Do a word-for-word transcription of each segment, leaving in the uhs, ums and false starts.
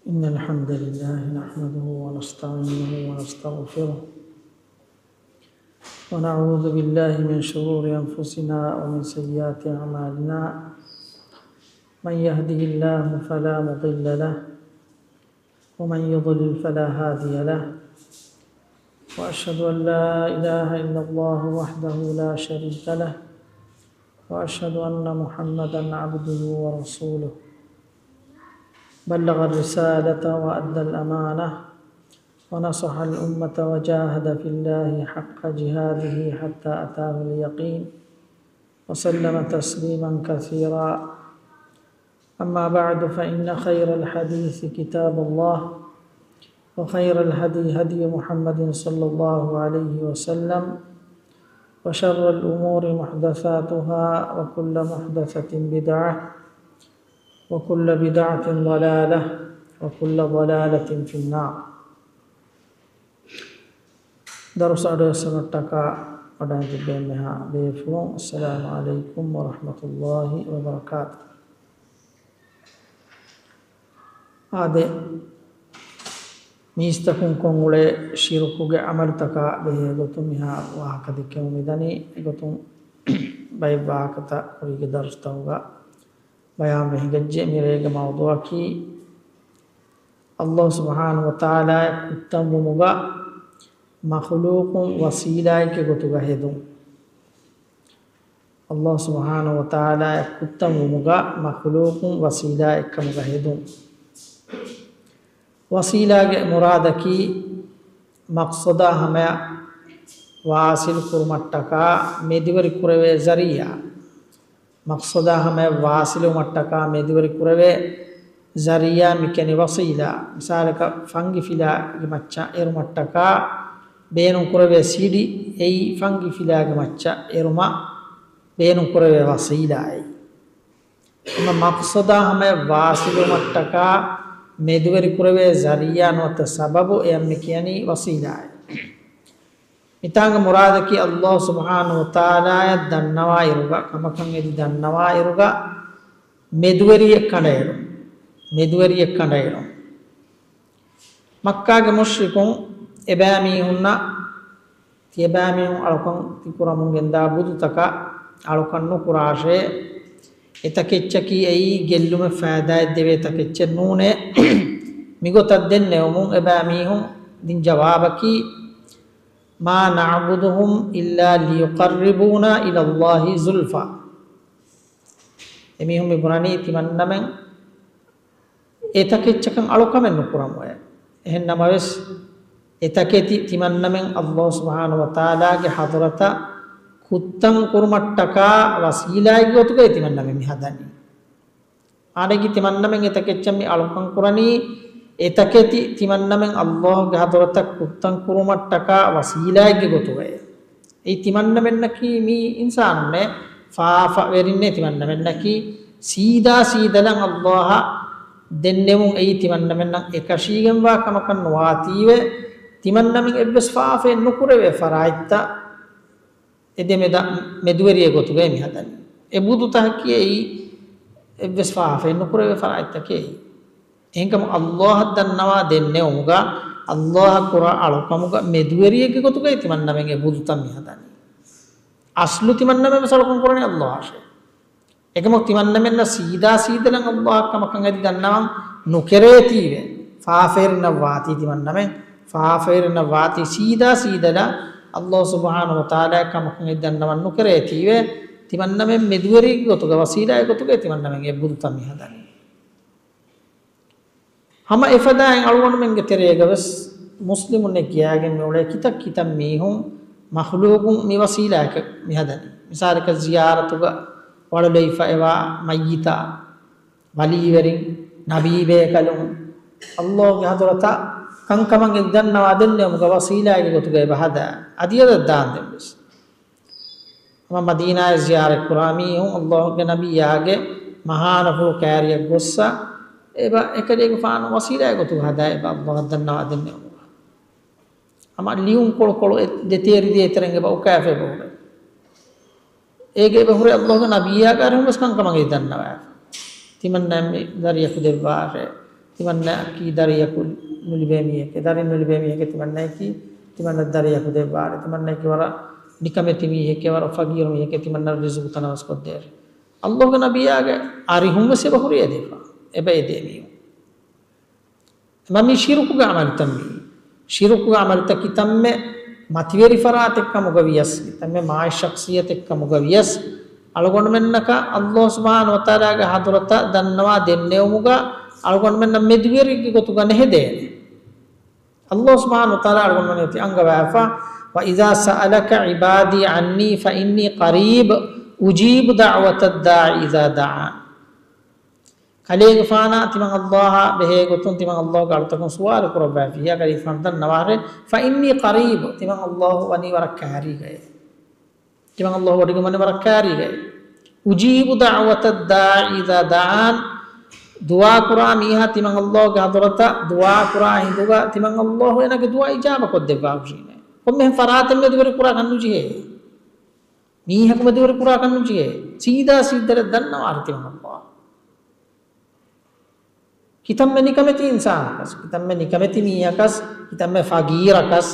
إن الحمد لله نحمده ونستعينه ونستغفره، ونعوذ بالله من شرور أنفسنا ومن سيئات أعمالنا. من يهده الله فلا مضل له، ومن يضلل فلا هادي له. وأشهد أن لا إله إلا الله وحده لا شريك له، وأشهد أن محمدا عبده ورسوله. بلغ الرسالة وأدى الأمانة، ونصح الأمة، وجاهد في الله حق جهاده حتى أتاه اليقين، وسلم تسليما كثيرا. أما بعد، فإن خير الحديث كتاب الله، وخير الهدي هدي محمد صلى الله عليه وسلم، وشر الأمور محدثاتها، وكل محدثة بدعة، وكل بدعة ضلالة، وكل ضلالة في النار. ދަރުސް އަޑުއެއްސުމަށްޓަކާ ވަޑައިގެން ތިއްބެވި އެންމެހާ ބޭފުޅުން، السلام عليكم ورحمة الله وبركاته. އާދެ، މީސްތަކުން ކޮށްއުޅޭ ޝިރުކުގެ ޢަމަލުތަކާ ބެހޭ ގޮތުން މިހާރު ވާހަކަ ދެއްކެމުން މިދަނީ. އެގޮތުން ބައެއް ވާހަކަތައް ކުރީގެ ދަރުސްތަކުގަ ބަޔާންވެ ހިނގައްޖެ. މިރޭގެ މައުޟޫޢަކީ، ﷲ ސުބްޙާނަހޫ ވަތަޢާލާއަށް ކުއްތަންވުމުގަ މަޚުލޫޤުން ވަސީލާއެއްގެ ގޮތުގަ ހެދުން. ﷲ ސުބްޙާނަހޫ ވަތަޢާލާއަށް ކުއްތަންވުމުގަ މަޚުލޫޤުން ވަސީލާއެއްކަމުގަ ހެދުން. ވަސީލާގެ މުރާދަކީ، މަޤްޞަދާ ހަމަޔަށް ވާޞިލު ކުރުމަށްޓަކާ މެދުވެރި ކުރެވޭ ޒަރީޢާ. މަޤްޞަދާ ހަމަޔަށް ވާޞިލުވުމަށްޓަކާ މެދުވެރި ކުރެވޭ ޒަރީޢާ މިކިޔަނީ ވަސީލާ. މިސާލަކަށް، ފަންގިފިލާގެ މައްޗަށް އެރުމަށްޓަކާ ބޭނުން ކުރެވޭ ސިޑި، އެއީ ފަންގިފިލާގެ މައްޗަށް އެރުމަށް ބޭނުން ކުރެވޭ ވަސީލާއެއް. އެމަ މަޤްޞަދާ ހަމަޔަށް ވާޞިލުވުމަށްޓަކާ މެދުވެރި ކުރެވޭ ޒަރީޢާ ނުވަތަ ސަބަބު، އެޔަށް މި ކިޔަނީ ވަސީލާއޭ. މިތާނގެ މުރާދަކީ، ﷲ ސުބްޙާނަހޫ ވަތަޢާލާއަށް ދަންނަވާ އިރުގަ، ކަމަކަށް އެދި ދަންނަވާ އިރުގަ، މެދުވެރިއެއް ކަނޑައެޅުން. މެދުވެރިއެއް ކަނޑައެޅުން. މައްކާގެ މުޝްރިކުން އެބައިމީހުންނަށް، ތިޔަބައިމީހުން އަޅުކަން ތިކުރަމުން ގެންދާ ބުދުތަކަށް އަޅުކަން ނުކުރާށޭ. އެތަކެއްޗަކީ އެއީ ގެއްލުމެއް ފައިދާއެއް ދެވޭ ތަކެއްޗެއް ނޫނޭ. މިގޮތަށް ދެންނެވުމުން އެބައިމީހުން ދިން ޖަވާބަކީ، ما نعبدهم إلا ليقربونا إلى الله زلفى. އެމީހުން މި ބުނަނީ ތިމަންނަމެން އެތަކެއްޗަކަށް އަޅުކަމެއް ނުކުރަމުއޭ. އެހެން ނަމަވެސް، އެތަކެތި ތިމަންނަމެން ﷲ ސުބްޙާނަހޫ ވަތަޢާލާގެ ޙަޟްރަތަށް ކުއްތަން ކުރުމަށްޓަކާ ވަސީލާއެއްގެ ގޮތުގައި ތިމަންނަމެން މި ހަދަނީ. އާނެކި ތިމަންނަމެން އެތަކެއްޗަށް މި އަޅުކަން ކުރަނީ، އެތަކެތި ތިމަންނަމެން ﷲ ގެ ޙަޟްރަތަށް ކުއްތަން ކުރުމަށްޓަކާ ވަސީލާއެއްގެ ގޮތުގައޭ. އެއީ ތިމަންނަމެންނަކީ މީ އިންސާނުންނޭ، ފާފަވެރިންނޭ ތިމަންނަމެންނަކީ. ސީދާ ސީދަލަން ﷲ އަށް ދެންނެވުން އެއީ ތިމަންނަމެންނަށް އެކަށީގެންވާ ކަމަކަށް ނުވާތީވެ، ތިމަންނަމެން އެއްވެސް ފާފައެއް ނުކުރެވޭ ފަރާތްތައް އެ ދެމެދަށް މެދުވެރިއެއް ގޮތުގައި މި ހަދަނީ. އެ ބުދުތަކަކީ އެއީ އެއްވެސް ފާފައެއް ނުކުރެވޭ ފަރާތްތަކެއް އެއީ. އެހެންކަމުން ﷲ އަށް ދަންނަވާ ދެންނެވުމުގަ، ﷲ އަށް ކުރާ އަޅުކަމުގަ މެދުވެރިއެއްގެ ގޮތުގައި ތިމަންނަމެން އެ ބުދުތައް މި ހަދަނީ. އަސްލު ތިމަންނަމެން ވެސް އަޅުކަން ކުރަނީ ﷲ އަށޭ. އެކަމަކު ތިމަންނަމެންނަށް ސީދާ ސީދަލަން ﷲ އަށް ކަމަކަށް އެދި ދަންނަވަން ނުކެރޭތީވެ. ފާފަވެރިންނަށް ވާތީ ތިމަންނަމެން، ފާފަވެރިންނަށް ވާތީ ސީދާ ސީދަލަށް ﷲ ސުބްޙާނަހޫ ވަތަޢާލާ އަށް ކަމަކަށް އެދި ދަންނަވަން ނުކެރޭތީވެ. ތިމަންނަމެން މެދުވެރިއެއްގެ ގޮތުގަ، ވަސީލާއެއްގެ ގޮތުގައި ތިމަންނަމެން އެ ބުދުތައް މި ހަދަނީ. ހަމަ އެފަދައިން އަޅުގަނޑުމެންގެ ތެރޭގަ ވެސް މުސްލިމުންނެއް ކިޔާގެން މި އުޅޭ ކިތައް ކިތައް މީހުން މަޚްލޫޤުން މި ވަސީލާއަކަށް މި ހަދަނީ. މިސާލަކަށް ޒިޔާރަތުގަ ވަޅުލައިފަ އެވާ މައްޔިތާ، ވަލީވެރިން، ނަބީބޭކަލުން، ﷲ ގެ ޙަޟްރަތަށް ކަންކަމަށް އެދި ދަންނަވާ ދެންނެވުމުގަ ވަސީލާއެއްގެ ގޮތުގައި އެބަ ހަދާ. އަދި އަދަށް ދާންދެން ވެސް. ހަމަ މަދީނާއަށް ޒިޔާރަތް ކުރާ މީހުން ﷲ ގެ ނަބިއްޔާގެ މަހާނަފުޅު ކައިރިއަށް ގޮއްސަ، އެބަ އެކަލޭގެފާނު ވަސީލާއެއް ގޮތުގަ ހަދާ އެބަ ﷲ އަށް ދަންނަވާ ދެންނެވުމުގަ. ހަމަ ލިޔުން ކޮޅުކޮޅު އެ ދެތޭރި ދޭތެރެން އެބަ އުކާފަ އެބަ ހުރޭ. އޭގެ އެބަ ހުރޭ ﷲ ގެ ނަބިއްޔާގެ އަރިހުން ވެސް ކަންކަމަށް އެދި ދަންނަވާފަ. ތިމަންނަ މި ދަރިޔަކު ދެއްވާށޭ. ތިމަންނައަކީ ދަރިޔަކު ނުލިބޭ މީހެކޭ، ދަރިން ނުލިބޭ މީހެކޭ، ތިމަންނައަކީ ތިމަންނަ ދަރިޔަކު ދެއްވާނެ، ތިމަންނައަކީ ވަރަށް ނިކަމެތި މީހެކޭ، ވަރަށް ފަގީރު މީހެކޭ، ތިމަންނަ ރިޒުގު ތަނަވަސްކޮށްދޭ. އައްލާހުގެ ނަބިއްޔާގެ އަރިހުން ވެސް އެބަ ހުރި އެދެފަ، އެބަ އެދޭ މީހުން. އެމަ މީ ޝިރުކުގެ ޢަމަލުތައް މީ. ޝިރުކުގެ ޢަމަލުތައް ކިތަންމެ މަތިވެރި ފަރާތެއް ކަމުގަ ވިޔަސް، ކިތަންމެ މާތް ޝަޚްޞިއްޔަތެއް ކަމުގަ ވިޔަސް، އަޅުގަނޑުމެންނަކަށް އައްލާހު ސުބްޙާނަހު ވަތަޢާލާގެ ޙަޟްރަތަށް ދަންނަވާ ދެންނެވުމުގަ އަޅުގަނޑުމެންނަށް މެދުވެރިއެއްގެ ގޮތުގަ ނެހެދޭނެ. އައްލާހު ސުބްޙާނަހު ވަތަޢާލާ އަޅުގަނޑުމެން އޮތީ އަންގަވާފަ، "وإذا سألك عبادي عني فإني قريب أجيب دعوة الداع إذا دعان." ކަލޭގެފާނާ ތިމަން އައްލާހާ ބެހޭ ގޮތުން ތިމަން އައްލާހުގެ އަޅުތަކުން ސުވާލު ކުރައްވާފިއްޔާ ކަލޭގެފާނު ދަންނަވާށޭ، "فإني قريب." ތިމަން އައްލާހު ވަނީ ވަރަށް ކައިރީގައޭ. ތިމަން އައްލާހު ވޮޑިގެން ވަނީ ވަރަށް ކައިރީގައޭ. "أجيب دعوة الداع إذا دعان." ދުޢާ ކުރާ މީހާ ތިމަން އައްލާހުގެ ޙަޟްރަތަށް ދުޢާ ކުރާ ހިނދުގަ ތިމަން އައްލާހު އޭނާގެ ދުޢާ އިޖާބަ ކޮށްދެއްވާ ހުށީމޭ. ކޮންމެހެން ފަރާތެއް މެދުވެރި ކުރާކަށް ނުޖެހޭ. މީހަކު މެދުވެރި ކުރާކަށް ނުޖެހޭ. ސީދާ ސީދަލަށް ދަންނަވާށޭ ތިމަން އައްލާހު. ކިތަންމެ ނިކަމެތި އިންސާނަކަސް، ކިތަންމެ ނިކަމެތި މީހަކަސް، ކިތަންމެ ފަގީރަކަސް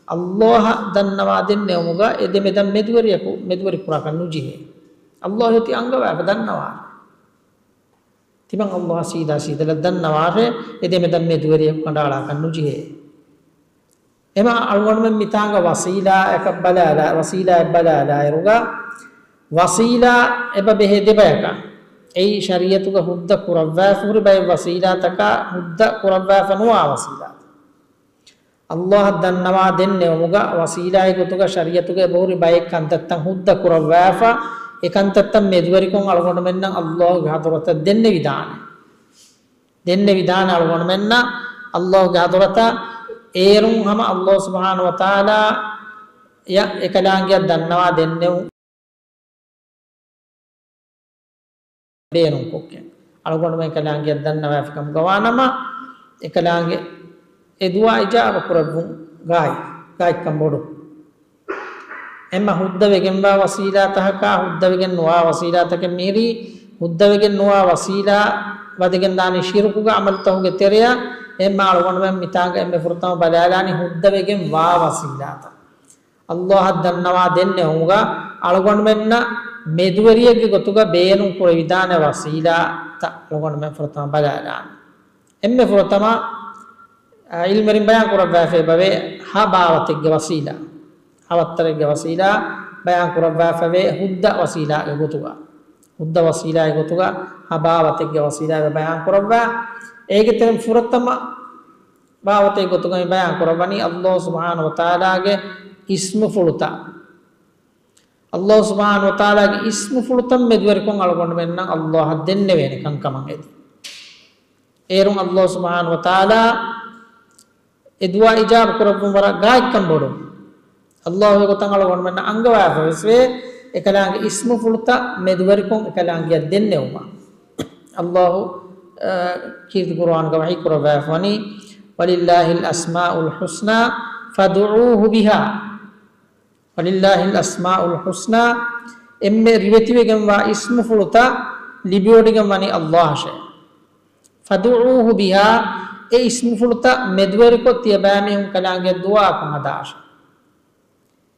އައްލާހަށް ދަންނަވާ ދެންނެވުމުގަ އެ ދެމެދަށް މެދުވެރިޔަކު މެދުވެރި ކުރާކަށް ނުޖެހޭ. އައްލާހު އޮތީ އަންގަވާފަ ދަންނަވާ. ތިމަން އައްލާހަށް ސީދާ ސީދަލަށް ދަންނަވާށޭ، އެ ދެމެދަށް މެދުވެރިޔަކު ކަނޑައަޅާކަށް ނުޖެހޭ. އެމަ އަޅުގަނޑުމެން މިތާނގަ ވަސީލާއަކަށް ބަލާލާ، ވަސީލާއެއް ބަލާލާއިރުގަ، ވަސީލާ އެބަ ބެހޭ ދެބަޔަކަށް. އެއީ ޝަރީޢަތުގަ ހުއްދަ ކުރައްވާފަ ހުރި ބައެއް ވަސީލާތަކާ ހުއްދަ ކުރައްވާފަ ނުވާ ވަސީލާތައް. އައްލާހަށް ދަންނަވާ ދެންނެވުމުގަ ވަސީލާއެއް ގޮތުގަ ޝަރީޢަތުގަ އެބަހުރި ބައެއް ކަންތައްތައް ހުއްދަ ކުރައްވާފަ، އެ ކަންތައްތައް މެދުވެރިކޮށް އަޅުގަނޑުމެންނަށް އައްލާހުގެ ޙަޟްރަތަށް ދެންނެވިދާނެ. ދެންނެވިދާނެ އަޅުގަނޑުމެންނަށް އައްލާހުގެ ޙަޟްރަތަށް އޭރުން ހަމަ އައްލާހު ސުބްޙާނަހު ވަތަޢާލާ އަށް އެކަލާނގެއަށް ދަންނަވާ ދެންނެވުން. ބޭނުންކޮށްގެން އަޅުގަނޑުމެން އެކަލާނގެއަށް ދަންނަވާފިކަމުގަ ވާނަމަ، އެކަލާނގެ އެ ދުޢާ އިޖާބަ ކުރެއްވުން ގާތް، ގާތްކަން ބޮޑު. އެމަ ހުއްދަވެގެންވާ ވަސީލާތަކާ ހުއްދަވެގެން ނުވާ ވަސީލާތަކެއް މިހިރީ، ހުއްދަވެގެން ނުވާ ވަސީލާ ވަދެގެން ދާނީ ޝިރުކުގެ ޢަމަލުތަކުގެ ތެރެއަށް. އެމަ އަޅުގަނޑުމެން މިތާނގަ އެންމެ ފުރަތަމަ ބަލާލާނީ ހުއްދަވެގެން ވާ ވަސީލާތައް. އައްލާހަށް ދަންނަވާ ދެންނެވުމުގަ އަޅުގަނޑުމެންނަށް މެދުވެރިއެއްގެ ގޮތުގަ ބޭނުން ކުރެވިދާނެ ވަސީލާތައް އަޅުގަނޑުމެން ފުރަތަމަ ބަލާލާނީ. އެންމެ ފުރަތަމަ، އަ، ޢިލްމުވެރިން ބަޔާން ކުރައްވާފައި ބަވޭ ހަ ބާވަތެއްގެ ވަސީލާ. ހަ ވައްތަރެއްގެ ވަސީލާ ބަޔާން ކުރައްވާފަވޭ ހުއްދަ ވަސީލާގެ ގޮތުގަ. ހުއްދަ ވަސީލާގެ ގޮތުގަ ހަ ބާވަތެއްގެ ވަސީލާ ބަޔާން ކުރައްވާ. އޭގެ ތެރެއިން ފުރަތަމަ ބާވަތެއް ގޮތުގައި ބަޔާން ކުރައްވަނީ އައްލާހު ސުބްޙާނަހު ވަތަޢާލާގެ އިސްމުފުޅުތައް. އައްލާހު ސުބްޙާނަހު ވަތަޢާލާގެ އިސްމުފުޅުތައް މެދުވެރިކޮށް އަޅުގަނޑުމެންނަށް އައްލާހަށް ދެންނެވޭނެ ކަންކަމަށް އެދި. އޭރުން އައްލާހު ސުބްޙާނަހު ވަތަޢާލާ އެ ދުޢާ އިޖާބަ ކުރައްވުން ވަރަށް ގާތްކަން ބޮޑު. އައްލާހު އެގޮތަށް އަޅުގަނޑުމެންނަށް އަންގަވާފަވެސް ވޭ، އެކަލާނގެ އިސްމުފުޅުތައް މެދުވެރިކޮށް އެކަލާނގެއަށް ދެންނެވުމަށް. އައްލާހު، އަ، ކީރިތި ޤުރުއާނުގަ ވަޙީ ކުރައްވާފަވަނީ، "ولله الأسماء الحسنى فادعوه بها." "ولله الأسماء الحسنى" އެންމެ ރިވެތިވެގެންވާ އިސްމުފުޅުތައް ލިބިވޮޑިގެން ވަނީ އައްލާހަށޭ. "فادعوه بها" އެ އިސްމުފުޅުތައް މެދުވެރިކޮށް ތިޔަބައިމީހުން ކަލާނގެ ދުޢާކޮށް ހަދާށޭ.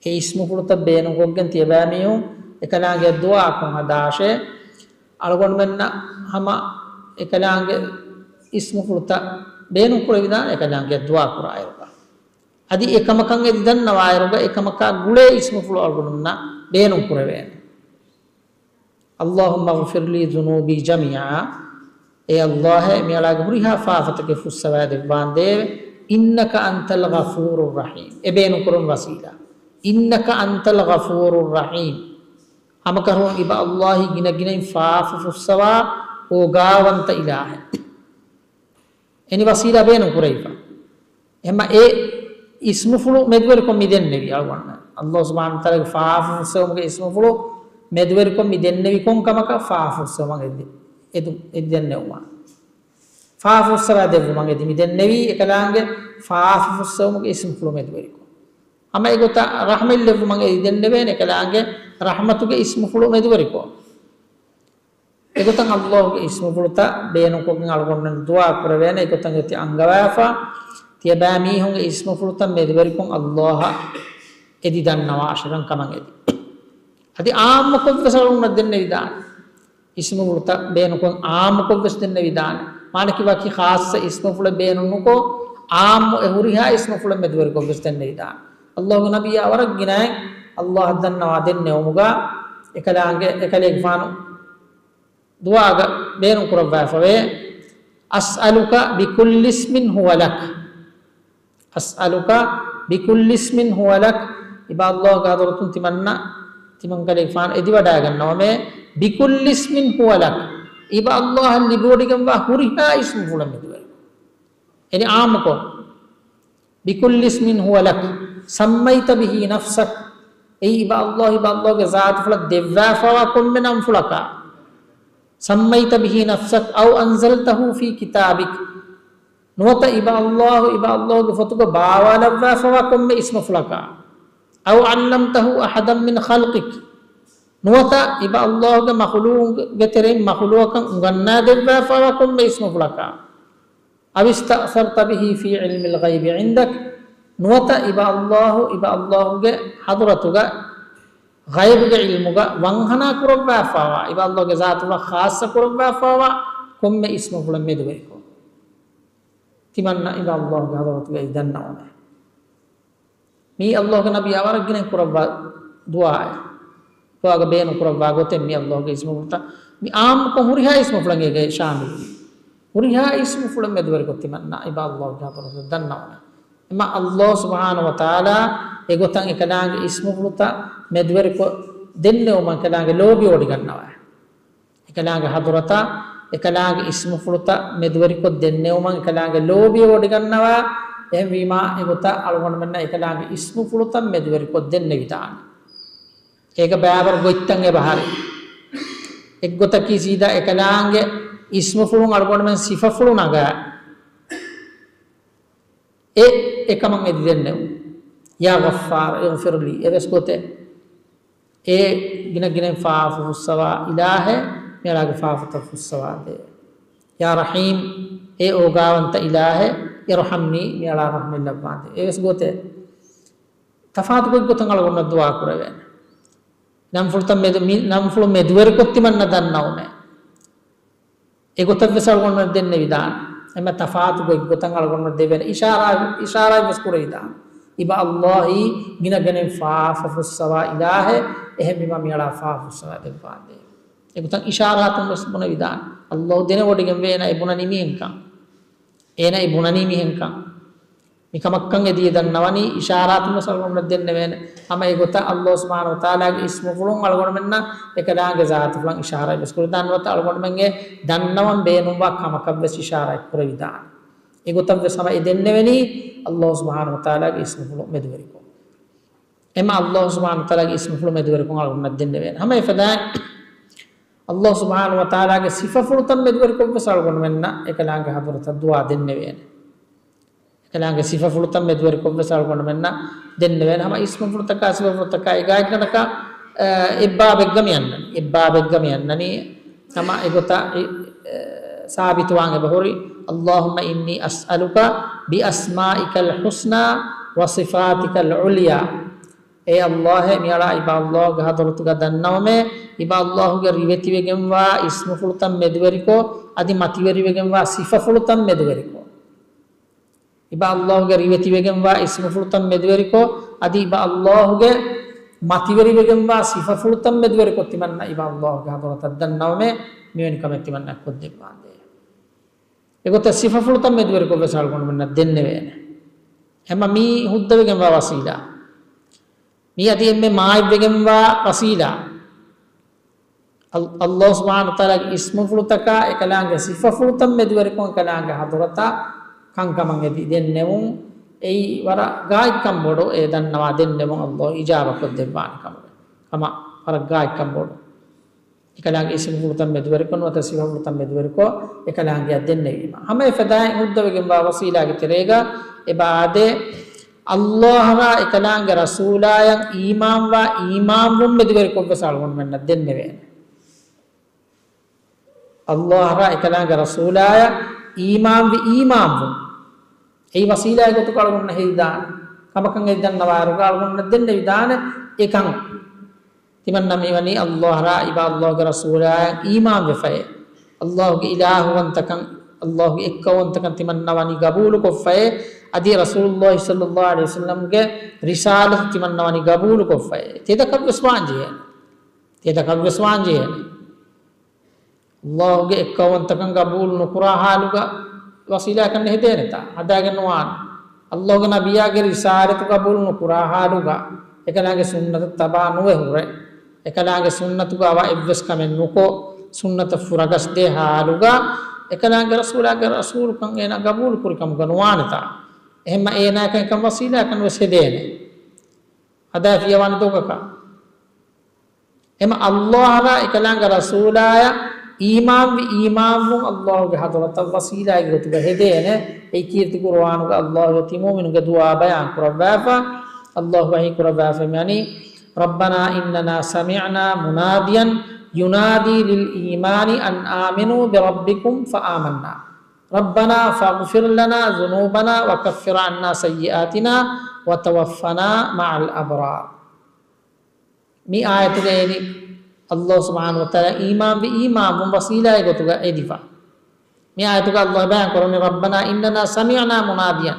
އެ އިސްމުފުޅުތައް ބޭނުންކޮށްގެން ތިޔަބައިމީހުން އެކަލާނގެ ދުޢާކޮށް ހަދާށޭ. އަޅުގަނޑުމެންނަށް ހަމަ އެކަލާނގެ އިސްމުފުޅުތައް ބޭނުންކުރެވިދާނެ އެކަލާނގެ ދުޢާކުރާއިރުގަ. އަދި އެކަމަކަށް އެދި ދަންނަވާއިރުގަ އެކަމަކާ ގުޅޭ އިސްމުފުޅު އަޅުގަނޑުމެންނަށް ބޭނުން ކުރެވޭނެ. "اللهم اغفر لي ذنوبي جميعا." އޭ އައްލާހޭ، މިއަޅާގެ ހުރިހާ ފާފަތަކެއް ފުއްސަވާ ދެއްވާނދޭވެ. "إنك أنت الغفور الرحيم." އެ ބޭނުން ކުރުން ވަސީލާ. "إنك أنت الغفور الرحيم." ހަމަކަށަވަރުން އިބަ އައްލާހީ ގިނަ ގިނައިން ފާފަ ފުއްސަވާ އޯގާވަންތަ އިލާހެއް. އެނި ވަސީލާ ބޭނުން ކުރެވިފަ. އެހެންމަ އެ އިސްމުފުޅު މެދުވެރިކޮށް މި ދެންނެވި އަޅުގަނޑުމެން. އައްލާހު ސުބްޙާނަހު ވަތަޢާލާގެ ފާފަ ފުއްސެވުމުގެ އިސްމުފުޅު މެދުވެރިކޮށް މި ދެންނެވި ކޮން ކަމަކަށް ފާފަ ފުއްސެވުމަށް އެދި، އެދު، އެދި ދެންނެވުމަށް. ފާފަ ފުއްސަވާ ދެއްވުމަށް އެދި މި ދެންނެވީ އެކަލާނގެ ފާފަ ފުއްސެވުމުގެ އިސްމުފުޅު މެދުވެރިކޮށް. ހަމަ އެގޮތަށް ރަޙްމަތް ލެއްވުމަށް އެދި ދެންނެވޭނެ އެކަލާނގެ ރަޙްމަތުގެ އިސްމުފުޅު މެދުވެރިކޮށް. އެގޮތަށް އައްލާހުގެ އިސްމުފުޅުތައް ބޭނުންކޮށްގެން އަޅުގަނޑުމެން ދުޢާ ކުރެވޭނެ. އެގޮތަށް އޮތީ އަންގަވާފަ ތިޔަބައިމީހުންގެ އިސްމުފުޅުތައް މެދުވެރިކޮށް އައްލާހަށް އެދި ދަންނަވާށޭ ކަންކަމަށް އެދި. އަދި އާއްމުކޮށްވެސް އަޅުގަނޑަށް ދެންނެވިދާނެ. އިސްމުފުޅުތައް ބޭނުންކޮށް އާއްމުކޮށްވެސް ދެންނެވިދާނެ. މާނައަކީ ވަކި ޚާއްޞަ އިސްމުފުޅެއް ބޭނުންނުކޮށް، އާއްމު އެ ހުރިހާ އިސްމުފުޅެއް މެދުވެރިކޮށްވެސް ދެންނެވިދާނެ. އައްލާހުގެ ނަބިއްޔާ ވަރަށް ގިނައިން އައްލާހަށް ދަންނަވާ ދެންނެވުމުގަ އެކަލާނގެ، އެކަލޭގެފާނު ދުޢާގަ ބޭނުން ކުރައްވާފަވޭ، أسألك بكل اسم هو لك. أسألك بكل اسم هو لك. އިބަ އައްލާހުގެ ޙަޟްރަތުން ތިމަންނަ، ތިމަންކަލޭގެފާނު އެދިވަޑައިގަންނަވަމޭ، بكل اسم هو لك. އިބަ އައްލާހަށް ލިބިވޮޑިގެންވާ ހުރިހާ އިސްމުފުޅެއް މެދުވެރި. އެނި އާއްމުކޮށް، بكل اسم هو لك سميت به نفسك. އެއީ އިބަ އައްލާހު، އިބަ އައްލާހުގެ ޒާތުފުޅަށް ދެއްވާފަވާ ކޮންމެ ނަންފުޅަކާ. سميت به نفسك أو أنزلته في كتابك. ނުވަތަ އިބަ އައްލާހު، އިބަ އައްލާހުގެ ފޮތުގަ ބާވާލައްވާފަވާ ކޮންމެ އިސްމުފުޅަކާ. أو علمته أحدا من خلقك. ނުވަތަ އިބަ އައްލާހުގެ މަޚުލޫގެ ތެރެއިން މަޚުލޫގަކަށް އުނގަންނާ ދެއްވާފަވާ ކޮންމެ އިސްމުފުޅަކާ. أو استأثرت به في علم الغيب عندك. ނުވަތަ އިބަ އައްލާހު، އިބަ އައްލާހުގެ ޙަޟްރަތުގަ، ޣައިބުގެ ޢިލްމުގަ ވަންހަނާ ކުރައްވާފަވާ، އިބަ އައްލާހުގެ ޒާތުފުޅަށް ޚާއްޞަ ކުރައްވާފަވާ ކޮންމެ އިސްމުފުޅެއް މެދުވެރިކޮށް، ތިމަންނަ އިބަ އައްލާހުގެ ޙަޟްރަތުގައި ދަންނަވަމޭ. މީ އައްލާހުގެ ނަބިއްޔާ ވަރަށް ގިނައިން ކުރައްވާ ދުޢާއެއް. ދުޢާގަ ބޭނުން ކުރައްވާ ގޮތެއް މި އައްލާހުގެ އިސްމުފުޅުތައް، މި އާއްމުކޮށް ހުރިހާ އިސްމުފުޅެއް އޭގައި ޝާމިލުވީ. ހުރިހާ އިސްމުފުޅެއް މެދުވެރިކޮށް ތިމަންނަ އިބަ އައްލާހުގެ ޙަޟްރަތަށް ދަންނަވަން. އެމަ އައްލާހު ސުބްޙާނަހު ވަތަޢާލާ އެގޮތަށް އެކަލާނގެ އިސްމުފުޅުތައް މެދުވެރިކޮށް ދެންނެވުމަށް އެކަލާނގެ ލޯބިވޮޑިގަންނަވާ. އެކަލާނގެ ޙަޟްރަތަށް އެކަލާނގެ އިސްމުފުޅުތައް މެދުވެރިކޮށް ދެންނެވުމަށް އެކަލާނގެ ލޯބިވޮޑިގަންނަވާ. އެހެންވީމާ އެގޮތަށް އަޅުގަނޑުމެންނަށް އެކަލާނގެ އިސްމުފުޅުތައް މެދުވެރިކޮށް ދެންނެވިދާނެ. އޭގަ ބައިވަރު ގޮތްތައް އެބަހަރި. އެއްގޮތަކީ ސީދާ އެކަލާނގެ އިސްމުފުޅުން އަޅުގަނޑުމެން ސިފަފުޅު ނަގާ. އެ، އެކަމަށް އެދި ދެންނެވު. يا غفار اغفر لي. އެވެސް ގޮތެއް. އޭ ގިނަ ގިނައިން ފާފަ ފުއްސަވާ އިލާހެއް، މިއަޅާގެ ފާފަތައް ފުއްސަވާދޭ. يا رحيم، އޭ އޯގާވަންތަ އިލާހެއް، ارحمني، މިއަޅާ ރަޙްމަތް ލައްވާދޭ. އެވެސް ގޮތެއް. ތަފާތު ގޮތްގޮތަށް އަޅުގަނޑު ދުޢާ ކުރެވޭނެ. ނަންފުޅުތައް މެދު، މި ނަންފުޅު މެދުވެރިކޮށް ތިމަންނަ ދަންނަވަމޭ. އެގޮތަށްވެސް އަޅުގަނޑުމެން ދެންނެވިދާނެ. އެމަ ތަފާތު ގޮތްގޮތަށް އަޅުގަނޑުމެން ދެވޭނެ. އިޝާރާ، އިޝާރާތްވެސް ކުރެވިދާނެ. އިބަ އައްލާހީ ގިނަ ގިނައިން ފާފަ ފުއްސަވާ އިލާހެއް، އެހެންވީމާ މިއަޅާ ފާފަ ފުއްސަވާ ދެއްވާދޭ. އެގޮތަށް އިޝާރާތުންވެސް ބުނެވިދާނެ. އައްލާހު ދެނެވޮޑިގެންވޭ އޭނަ އެ ބުނަނީ މިހެންކަން. އޭނަ އެ ބުނަނީ މިހެންކަން. މިކަމަށްކަން އެދި ދަންނަވަނީ އިޝާރާތުންވެސް އަޅުގަނޑުމެން ދެންނެވޭނެ. ހަމަ އެގޮތަށް އައްލާހު ސުބްޙާނަހު ވަތަޢާލާގެ އިސްމުފުޅުން އަޅުގަނޑުމެންނަށް އެކަލާނގެ ޒާތުފުޅަށް އިޝާރާތްވެސް ކުރެވިދާނެ. ނުވަތަ އަޅުގަނޑުމެންގެ ދަންނަވަން ބޭނުންވާ ކަމަކަށްވެސް އިޝާރާތް ކުރެވިދާނެ. އެގޮތަށްވެސް ހަމަ އެ ދެންނެވެނީ އައްލާހު ސުބްޙާނަހު ވަތަޢާލާގެ އިސްމުފުޅު މެދުވެރިކޮށް. އެމަ އައްލާހު ސުބްޙާނަހު ވަތަޢާލާގެ އިސްމުފުޅު މެދުވެރިކޮށް އަޅުގަނޑަށް ދެންނެވޭނެ. ހަމަ އެފަދައިން އައްލާހު ސުބްޙާނަހު ވަތަޢާލާގެ ސިފަފުޅުތައް މެދުވެރިކޮށްވެސް އަޅުގަނޑުމެންނަށް އެކަލާނގެ ޙަޟްރަތަށް ދުޢާ ދެންނެވޭނެ. އެކަލާނގެ ސިފަފުޅުތައް މެދުވެރިކޮށްވެސް އަޅުގަނޑުމެންނަށް ދެންނެވޭނެ. ހަމަ އިސްމުފުޅުތަކާ ސިފަފުޅުތަކާ އެ ގާތްގަނޑަކަށް، އަ، އެއްބާބެއްގަ މި އަންނަނީ. އެއްބާބެއްގަ މި އަންނަނީ. ހަމަ އެގޮތަށް، އެ، އެ، ސާބިތުވާން އެބަހުރި، اللهم إني أسألك بأسمائك الحسنى وصفاتك العليا. އޭ އައްލާހޭ، މިއަޅާ އިބަ އައްލާހުގެ ޙަޟްރަތުގަ ދަންނަވަމޭ، އިބަ އައްލާހުގެ ރިވެތިވެގެންވާ އިސްމުފުޅުތައް މެދުވެރިކޮށް، އަދި މަތިވެރިވެގެންވާ ސިފަފުޅުތައް މެދުވެރިކޮށް. އިބަ އައްލާހުގެ ރިވެތިވެގެންވާ އިސްމުފުޅުތައް މެދުވެރިކޮށް، އަދި އިބަ އައްލާހުގެ މަތިވެރިވެގެންވާ ސިފަފުޅުތައް މެދުވެރިކޮށް ތިމަންނަ އިބަ އައްލާހުގެ ޙަޟްރަތަށް ދަންނަވަމޭ، މިވެނި ކަމެއް ތިމަންނަ ކޮށްދެއްވާނދޭ. އެގޮތަށް ސިފަފުޅުތައް މެދުވެރިކޮށްވެސް އަޅުގަނޑުމެންނަށް ދެންނެވޭނެ. އެމަ މީ ހުއްދަވެގެންވާ ވަސީލާ. މީ އަދި އެންމެ މާތްވެގެންވާ ވަސީލާ. އަލް-، އައްލާހު ސުބްޙާނަހު ވަތަޢާލާގެ އިސްމުފުޅުތަކާ އެކަލާނގެ ސިފަފުޅުތައް މެދުވެރިކޮށް އެކަލާނގެ ޙަޟްރަތަށް ކަންކަމަށް އެދި ދެންނެވުން، އެއީ ވަރަށް ގާތްކަން ބޮޑު. އެ ދަންނަވާ ދެންނެވުން އައްލާހު އިޖާބަކޮށްދެއްވާނެ ކަމުގެ ކަމަށް ވަރަށް ގާތްކަން ބޮޑު. އެކަލާނގެ އިސްމުފުޅުތައް މެދުވެރިކޮށް ނުވަތަ ސިފަފުޅުތައް މެދުވެރިކޮށް އެކަލާނގެއަށް ދެންނެވީމަ. ހަމަ އެފަދައިން ހުއްދަވެގެންވާ ވަސީލާގެ ތެރޭގަ އެބަ އާދޭ، އައްލާހަށާ އެކަލާނގެ ރަސޫލާޔަށް އީމާންވާ އީމާންވުން މެދުވެރިކޮށްވެސް އަޅުގަނޑުމެންނަށް ދެންނެވޭނެ. އައްލާހަށާ އެކަލާނގެ ރަސޫލާޔަށް އީމާންވި އީމާންވުން. އެއީ ވަސީލާއެއް ގޮތުގަ އަޅުގަނޑަށް ހެއްދާނެ. ކަމަކަށް އެ ދަންނަވާއިރުގަ އަޅުގަނޑަށް ދެންނެވިދާނެ އެކަން. ތިމަންނަ މިވަނީ އައްލާހަށާ އިބަ އައްލާހުގެ ރަސޫލާޔަށް އީމާންވެފައޭ. އައްލާހުގެ އިލާހުވަންތަކަން، އައްލާހުގެ އެއްކައުވަންތަކަން ތިމަންނަ ވަނީ ގަބޫލުކޮށްފައޭ. އަދި ރަސޫލުއްލާހި ޞައްލައްލާހު ޢަލައިހި ވަސައްލަމްގެ ރިސާލަތު ތިމަންނަ ވަނީ ގަބޫލުކޮށްފައޭ. ތެދަކަށްވެސް ވާންޖެހޭނެ. ތެދަކަށްވެސް ވާންޖެހޭނެ. އައްލާހުގެ އެއްކައުވަންތަކަން ގަބޫލު ނުކުރާ ހާލުގަ ވަސީލާއަކަށް ނެހެދޭނެތާ؟ ހަދާގެން ނުވާނެ. އައްލާހުގެ ނަބިއްޔާގެ ރިސާލަތު ގަބޫލު ނުކުރާ ހާލުގަ، އެކަލާނގެ ސުންނަތަށް ތަބާ ނުވެ ހުރެ، އެކަލާނގެ ސުންނަތުގަ އަވަ އެއްވެސް ކަމެއް ނުކޮށް، ސުންނަތަށް ފުރަގަސްދޭ ހާލުގަ، އެކަލާނގެ ރަސޫލާގެ ރަސޫލުކަން އޭނާ ގަބޫލު ކުރިކަމުގަ ނުވާނެތާ؟ އެހެންމަ އޭނާއަކަށް އެކަން ވަސީލާއަކަށް ނުވެސް ހެދޭނެ. ހަދާފިޔަވާނެ ދޮގަކަށް. އެމަ އައްލާހަށާ އެކަލާނގެ ރަސޫލާޔަށް އީމާންވި އީމާންވުން އައްލާހުގެ ޙަޟްރަތަށް ވަސީލާއެއްގެ ގޮތުގަ ހެދޭނެ. އެއީ ކީރިތި ޤުރުއާނުގަ އައްލާހު އޮތީ މުއުމިނުންގެ ދުޢާ ބަޔާން ކުރައްވާފަ. އައްލާހު ވަޙީ ކުރައްވާފަ މިވަނީ، رَبَّنَا إِنَّنَا سَمِعْنَا مُنَادِيًا يُنَادِي لِلْإِيمَانِ أَنْ آمِنُوا بِرَبِّكُمْ فَآمَنَّا. رَبَّنَا فَاغْفِرْ لَنَا ذُنُوبَنَا وَكَفِّرْ عَنَّا سَيِّئَاتِنَا وَتَوَفَّنَا مَعَ الْأَبْرَارِ. މި އާޔަތުގައި އެދި އައްލާހު ސުބްޙާނަހު ވަތަޢާލާ އީމާންވި އީމާންވުން ވަސީލާއެއް ގޮތުގަ އެދިފަ. މި އާޔަތުގަ އައްލާހު ބަޔާން ކުރަނީ، رَبَّنَا إِنَّنَا سَمِعْنَا مُنَادِيًا،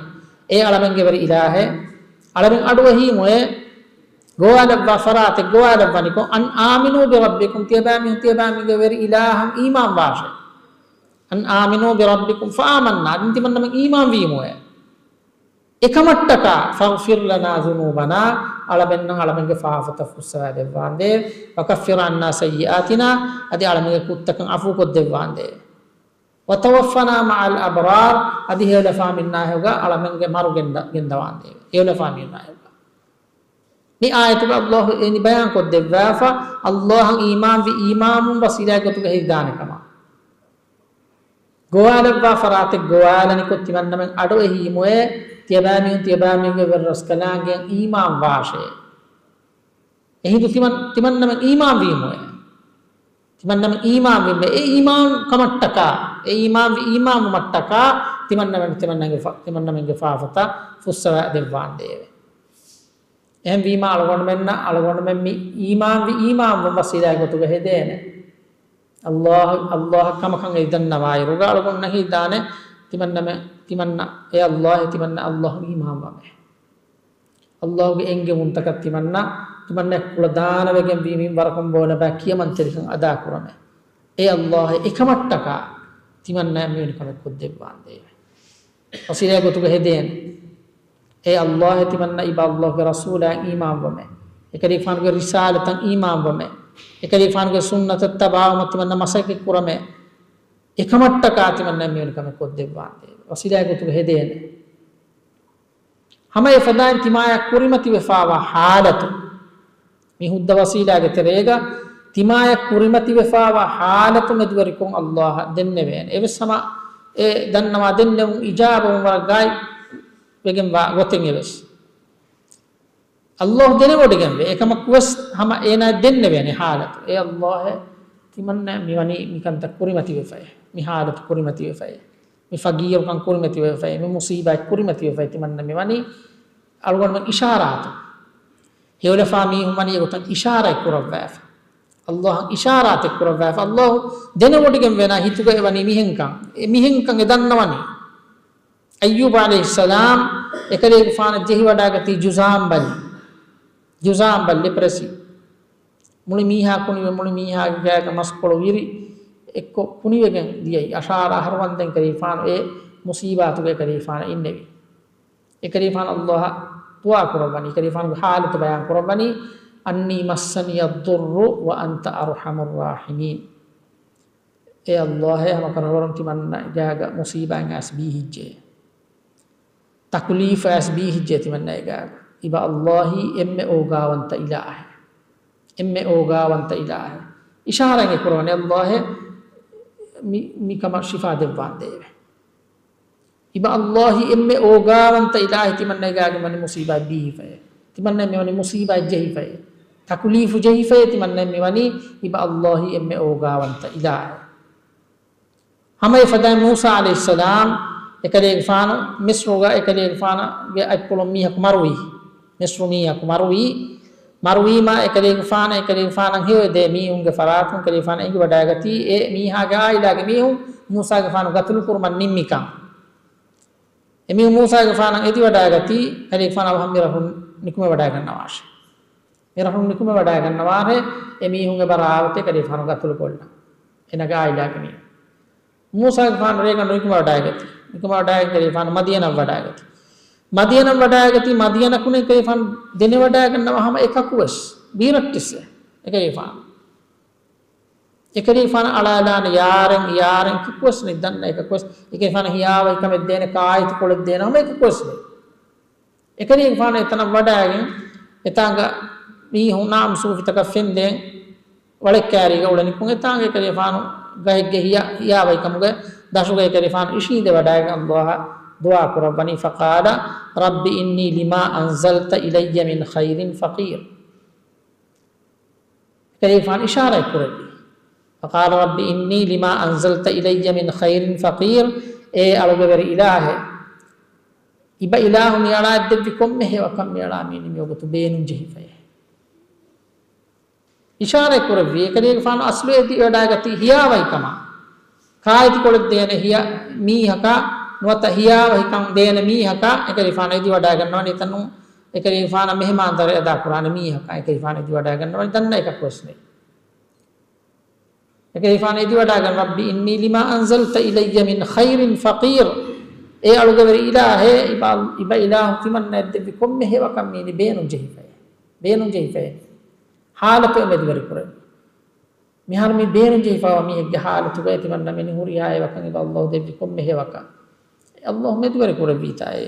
އޭ އަޅަމެންގެ ވެރި އިލާހޭ، އަޅަމެން އަޑުއެހީމުއޭ، ގޮވާލައްވާ ފަރާތެއް ގޮވާލައްވަނިކޮށް، أَنْ آمِنُوا بِرَبِّكُمْ، ތިޔަބައިމީހުން ތިޔަބައިމީހުންގެ ވެރި އިލާހަށް އީމާން ވާށޭ. أَنْ آمِنُوا بِرَبِّكُمْ فَآمَنَّا، އަދި ތިމަންނަމެން އީމާން ވީމުއޭ. އެކަމަށްޓަކާ، فَاغْفِرْ لَنَا ذُنُوبَنَا، އަޅަމެންނަށް އަޅަމެންގެ ފާފަތައް ފުއްސަވާ ދެއްވާނދޭ، وَكَفِّرْ عَنَّا سَيِّئَاتِنَا، އަދި އަޅަމެންގެ ކުށްތަކަން ޢަފޫ ކޮށްދެއްވާނދޭ. وَتَوَفَّنَا مَعَ الْأَبْرَارِ، އަދި ހެޔޮލަފާމީހުންނާ ހެޔޮގަ އަޅަމެންގެ މަރު ގެންދަ-، ގެންދަވާނދޭ. ހެޔޮލަފާމީހުންނާ ހެޔޮގަ. މި އާޔަތުގަ އައްލާހު އެނި ބަޔާން ކޮށްދެއްވާފަ، އައްލާހަށް އީމާންވި އީމާންވުން ވަސީލާއެއް ގޮތުގަ ހެއްދާނެ ކަމަށް. ގޮވާލައްވާ ފަރާތެއް ގޮވާލަނިކޮށް ތިމަންނަމެން އަޑުއެހީމުއޭ، ތިޔަބައިމީހުން ތިޔަބައިމީހުންގެ ވެރިރަސްކަލާނގެއަށް އީމާން ވާށޭ. އެހިނދު ތިމަން-، ތިމަންނަމެން އީމާން ވީމުއޭ. ތިމަންނަމެން އީމާން ވީމުއޭ. އެ އީމާން ކަމަށްޓަކާ، އެ އީމާން ވި އީމާން ވުމަށްޓަކާ، ތިމަންނަމެން ތިމަންނަގެ ފަ-، ތިމަންނަމެންގެ ފާފަތައް ފުއްސަވާ ދެއްވާނދޭވެ. އެހެންވީމާ އަޅުގަނޑުމެންނަށް، އަޅުގަނޑުމެން މި އީމާންވި އީމާންވުން ވަސީލާއެއް ގޮތުގަ ހެދޭނެ. އައްލާހު، އައްލާހަށް ކަމަކަށް އެދަންނަވާއިރުގަ އަޅުގަނޑުމެންނަށް ހިތްދާނެ، ތިމަންނަމެ-، ތިމަންނަ، އޭ އައްލާހެ، ތިމަންނަ އައްލާހަށް އީމާންވަމޭ. އައްލާހުގެ އެންގެވުންތަކަށް ތިމަންނަ، ތިމަންނަ ކުޅަދާނަވެގެންވީ މިންވަރަކުން ބޯލަބާ ކިޔަމަންތެރިކަން އަދާކުރަމޭ. އޭ އައްލާހެ، އެކަމަށްޓަކާ ތިމަންނަ މިވެނި ކަމެއް ކޮށްދެއްވާނދޭވެ. ވަސީލާއެއް ގޮތުގަ ހެދޭނެ. އޭ އައްލާހެ، ތިމަންނަ އިބަ އައްލާހުގެ ރަސޫލާއަށް އީމާންވަމޭ. އެކަލޭގެފާނުގެ ރިސާލަތަށް އީމާންވަމޭ. އެކަލޭގެފާނުގެ ސުންނަތަށް ތަބާވުމަށް ތިމަންނަ މަސައްކަތް ކުރަމޭ. އެކަމަށްޓަކާ ތިމަންނަ މިވެނި ކަމެއް ކޮށްދެއްވާނދޭވެ. ވަސީލާއެއް ގޮތުގަ ހެދޭނެ. ހަމަ އެފަދައިން ތިމާޔަށް ކުރިމަތިވެފާވާ ޙާލަތު، މި ހުއްދަ ވަސީލާގެ ތެރޭގަ ތިމާޔަށް ކުރިމަތިވެފާވާ ޙާލަތު މެދުވެރިކޮށް އައްލާހަށް ދެންނެވޭނެ. އެވެސް ހަމަ އެ ދަންނަވާ ދެންނެވުން އިޖާބަވުން ވަރަށް ގާތްވެގެންވާ ގޮތެއް އެވެސް. އައްލާހު ދެނެވޮޑިގެންވޭ. އެކަމަކުވެސް ހަމަ އޭނާ ދެންނެވޭނެ ޙާލަތު. އޭ އައްލާހޭ، ތިމަންނަ މިވަނީ މިކަންތައް ކުރިމަތިވެފައި. މި ޙާލަތު ކުރިމަތިވެފައި. މި ފަގީރުކަން ކުރިމަތިވެފައި. މި މުޞީބާތް ކުރިމަތިވެފައި. ތިމަންނަ މިވަނީ އަޅުގަނޑުމެން އިޝާރާތު. ހެޔޮލަފާ މީހުން ވަނީ އެގޮތަށް އިޝާރާތް ކުރައްވާފަ. އައްލާހަށް އިޝާރާތެއް ކުރައްވާފަ. އައްލާހު ދެނެވޮޑިގެން ވޭނާ ހިތުގަ އެވަނީ މިހެންކަން. އެ މިހެންކަން އެ ދަންނަވަނީ. އައްޔޫބް ޢަލައިހިއްސަލާމް އެކަލޭގެފާނަށް ޖެހިވަޑާގަތީ ޖުޒާމް ބަލި. ޖުޒާމް ބަލި، ލެޕްރެސީ. މުޅި މީހާ ކުނިވެ، މުޅި މީހާގެ ގާގަ މަސްކޮޅު ވިރި އެއްކޮށް ކުނިވެގެން ދިޔައީ. އަށާރަ އަހަރު ވަންދެން ކަލޭގެފާނު އެ މުޞީބާތުގައި ކަލޭގެފާނަށް އިންނެވި. އެކަލޭގެފާނު އައްލާހަށް ދުޢާ ކުރައްވަނީ، އެކަލޭގެފާނުގެ ޙާލަތު ބަޔާން ކުރައްވަނީ، أَنِّي مَسَّنِيَ الضُّرُّ وَأَنْتَ أَرْحَمُ الرَّاحِمِينَ. އޭ އައްލާހޭ، ހަމަ ކަންފަރުވަރުން ތިމަންނަ ގާގަ މުޞީބާތް އައިސް ބީހިއްޖެ. ތަކުލީފް އައިސް ބީހިއްޖެ ތިމަންނަ ގާގަ. އިބަ އައްލާހީ އެންމެ އޯގާވަންތަ އިލާހެއް. އެންމެ އޯގާވަންތަ އިލާހެއް. އިޝާރާތް ކުރައްވަނީ އައްލާހޭ މި، މި ކަމަށް ޝިފާ ދެއްވާނދޭވެ. އިބަ އައްލާހީ އެންމެ އޯގާވަންތަ އިލާހެއް ތިމަންނަ ގާގަ މިވަނީ މުޞީބާތް ބީހިފައޭ. ތިމަންނަ މިވަނީ މުޞީބާތް ޖެހިފައޭ. ތަކުލީފު ޖެހިފައޭ ތިމަންނަ މިވަނީ އިބަ އައްލާހީ އެންމެ އޯގާވަންތަ އިލާހެއް. ހަމަ އެފަދައިން މޫސާ ޢަލައިހިއްސަލާމް އެކަލޭގެފާނު މިޞްރުގަ އެކަލޭގެފާނުގެ އަތްޕުޅުން މީހަކު މަރުވީ. މިޞްރު މީހަކު މަރުވީ. މަރުވީމާ އެކަލޭގެފާނަށް އެކަލޭގެފާނަށް ހެޔޮއެދޭ މީހުންގެ ފަރާތުން އެކަލޭގެފާނަށް އެނގިވަޑައިގަތީ އެ މީހާގެ އާއިލާގެ މީހުން މޫސާގެފާނު ގަތުލުކުރުމަށް ނިންމިކަން. އެމީހުން މޫސާގެފާނަށް އެދިވަޑައިގަތީ އެކަލޭގެފާނު އަވަހަށް މިރަށުން ނިކުމެވަޑައިގަންނަވާށޭ. މިރަށުން ނިކުމެވަޑައިގަންނަވާށޭ، އެމީހުން އެބަ ރާވަތޭ އެކަލޭގެފާނު ގަތުލުކޮށްލަން. އޭނާގެ އާއިލާގެ މީހުން. މޫސާގެފާނު ރޭގަނޑު ނިކުމެވަޑައިގަތީ. ނިކުމެވަޑައިގެން އެކަލޭގެފާނު މަދިޔަނަށް ވަޑައިގަތީ. މަދިޔަނަށް ވަޑައިގަތީ މަދިޔަނަކުން އެކަލޭގެފާނު ދެނެވަޑައިގަންނަވާ ހަމަ އެކަކުވެސް ބީރައްޓިއްސެއް އެކަލޭގެފާނު. އެކަލޭގެފާނަށް އަޅާލާނެ ޔާރެއް، ޔާރެއް އެކަކުވެސް ނެތް، ދަންނަ އެކަކުވެސް. އެކަލޭގެފާނަށް ހިޔާވަހިކަމެއް ދޭނެ، ކާއެތި ކޮޅެއް ދޭނެ، ހަމަ އެކަކުވެސް ނެތް. އެކަލޭގެފާނު އެތަނަށް ވަޑައިގެން، އެތާނގަ މީހުން ނާމު ސޫފިތަކަށް ފެންދެން، ވަޅެއް ކާރީގަ އުޅެނިކުން، އެތާނގަ އެކަލޭގެފާނު ގަހެއްގެ ހިޔާ، ހިޔާވަހިކަމުގެ ދަށުގަ އެކަލޭގެފާނު އިށީނދެވަޑައިގެން ﷲ އަށް ދުޢާ ކުރައްވަނީ، فقال رب إني لما أنزلت إلي من خير فقير. އެކަލޭގެފާނު އިޝާރާތް ކުރެއްވި. فقال رب إني لما أنزلت إلي من خير فقير. އޭ އަޅުގެވެރި އިލާހޭ، އިބަ އިލާހު މިއަޅާ ދެއްވި ކޮންމެ ހެޔޮއަކަށް މިއަޅާ މީނި މިވަގުތު ބޭނުން ޖެހިފައޭ. އިޝާރާތް ކުރެއްވި. އެކަލޭގެފާނު އަސްލު އެދިވަޑައިގަތީ ހިޔާވަހިކަމަށް. ކާއެތި ކޮޅެއް ދޭނެ ހިޔާ މީހަކަށް، ނުވަތަ ހިޔާވަހިކަން ދޭނެ މީހަކަށް އެކަލޭގެފާނު އެދިވަޑައިގަންނަވަނީ ތަނު، އެކަލޭގެފާނަށް މެހެމާންދާރީ އަދާކުރާނެ މީހަކަށް އެކަލޭގެފާނު އެދިވަޑައިގަންނަވަނީ ދަންނަ އެކަކުވެސް ނެތް. އެކަލޭގެފާނު އެދިވަޑައިގަން، رب إني لما أنزلت إلي من خير فقير. އޭ އަޅުގެވެރި އިލާހޭ، އިބަ، އިބަ އިލާހު ތިމަންނަ އެއްދެއްވި ކޮންމެ ހެޔޮއަކަށް މީނި ބޭނުން ޖެހިފައޭ. ބޭނުން ޖެހިފައޭ. ހާލަތު މެދުވެރި ކުރެވި. މިހާރު މި ބޭނުން ޖެހިފަވާ މީހެއްގެ ހާލަތުގައި ތިމަންނަ މިނި ހުރިހާ އެވަކަށް އިބަ ﷲ ދެއްވި ކޮންމެ ހެޔޮއަކަށް. ﷲ މެދުވެރި ކުރެއްވީތާ އޭ.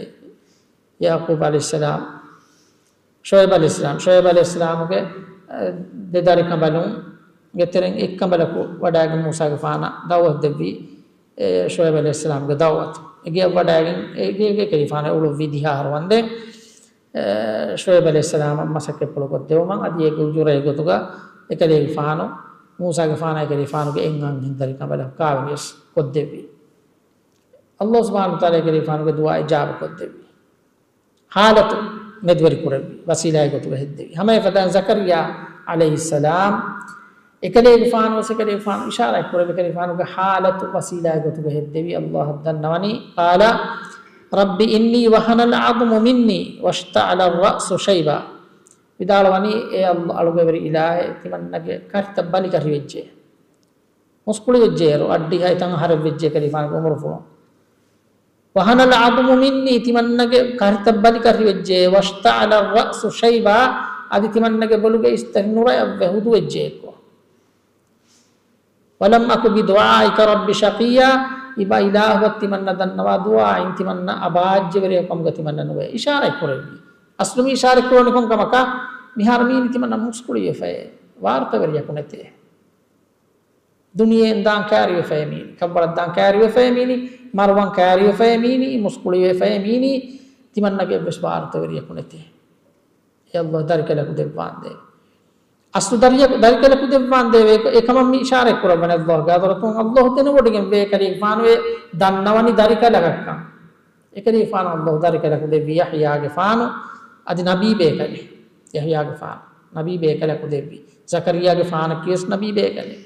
ޔާޤޫބް ޢަލައިހިއްސަލާމް، ޝުޢައިބް ޢަލައިހިއްސަލާމް، ޝުޢައިބް ޢަލައިހިއްސަލާމުގެ، އަ، ދެ ދަރިކަނބަލުންގެ ތެރެއިން އެއްކަނބަލަކު ވަޑައިގެން މޫސާގެފާނަށް ދަޢުވަތު ދެއްވި، އެ، ޝުޢައިބް ޢަލައިހިއްސަލާމްގެ ދަޢުވަތު. އެގެއަށް ވަޑައިގެން އެ ގޭގެ އެކަލޭގެފާނު އުޅުއްވި ދިހަ އަހަރު ވަންދެން، އެ، ޝުޢައިބް ޢަލައިހިއްސަލާމަށް މަސައްކަތްޕުޅު ކޮށްދެވުމަށް އަދި އޭގެ އުޖުރައެއް ގޮތުގަ އެކަލޭގެފާނު މޫސާގެފާނާ އެކަލޭގެފާނުގެ އެއް އަންހެން ދަރިކަނބަލަކު ކާވެނިވެސް ކޮށްދެއްވި. ﷲ ސުބްޙާނަހޫ ވަތަޢާލާ އެކަލޭގެފާނުގެ ދުޢާ އިޖާބަ ކޮށްދެއްވި. ހާލަތު މެދުވެރި ކުރެއްވި، ވަސީލާއެއް ގޮތުގަ ހެއްދެވި. ހަމަ އެފަދައިން ޒަކަރިއްޔާ ޢަލައިހިއްސަލާމް އެކަލޭގެފާނު ވެސް އެކަލޭގެފާނު އިޝާރާތް ކުރެއްވި، އެކަލޭގެފާނުގެ ހާލަތު ވަސީލާއެއް ގޮތުގަ ހެއްދެވި. ﷲ އަށް ދަންނަވަނީ، قال رب إني وهن العظم مني واشتعل الرأس شيبا. ވިދާޅުވަނީ، އޭ ﷲ އަޅުގެވެރި އިލާހޭ، ތިމަންނަގެ ކަށިތައް ބަލިކަށިވެއްޖެ. މުސްކުޅިވެއްޖެއިރު، އައްޑިހަ އެތަން އަހަރެއް ވެއްޖެ އެކަލޭގެފާނުގެ އުމުރުފުޅުން. وهن العظم مني، ތިމަންނަގެ ކަށިތައް ބަލިކަށިވެއްޖެ، واشتعل الرأس شيبا، އަދި ތިމަންނަގެ ބޮލުގެ އިސްތަށި ނުރައަށްވެ ހުދުވެއްޖެއެއްކޮށް. ولم أك بدعائك رب شقيا، އިބަ އިލާހު ތިމަންނަ ދަންނަވާ ދުޢާއިން ތިމަންނަ އަބާއްޖަވެރިއަކު ކަމުގަ ތިމަންނަ ނުވޭ. އިޝާރާތް ކުރެއްވި. އަސްލު މި އިޝާރާތް ކުރެވުނީ ކޮން ކަމަކަށް؟ މިހާރު މީނި ތިމަންނަ މުސްކުޅިވެފައޭ. ވާރުތަވެރިއަކު ނެތޭ. ދުނިޔެއިން ދާން ކައިރިވެފައޭ މީނި، ކަށްވަޅަށް ދާން ކައިރިވެފައޭ މީނި، މަރުވަން ކައިރިވެފައޭ މީނި، މުސްކުޅިވެފައޭ މީނި، ތިމަންނަގެ އެއްވެސް ވާރުތަވެރިއަކު ނެތޭ. އެ ﷲ ދަރިކަލަކު ދެއްވާނދޭ. އަސްލު ދަރިޔަ-، ދަރިކަލަކު ދެއްވާނދޭވެ، އެކަމަށް މި އިޝާރަތް ކުރައްވަނީ ﷲގެ ޙަޟްރަތުން. ﷲ ދެނެވޮޑިގެންވޭ އެކަލޭގެފާނު އެ ދަންނަވަނީ ދަރިކަލަކަށްކަން. އެކަލޭގެފާނު ﷲ ދަރިކަލަކު ދެއްވި ޔަޙްޔާގެފާނު، އަދި ނަބީ ބޭކަލެއް. ޔަޙްޔާގެފާނު ނަބީ ބޭކަލަކު ދެއްވި. ޒަކަރިއްޔާގެފާނަކީވެސް ނަބީ ބޭކަލެއް.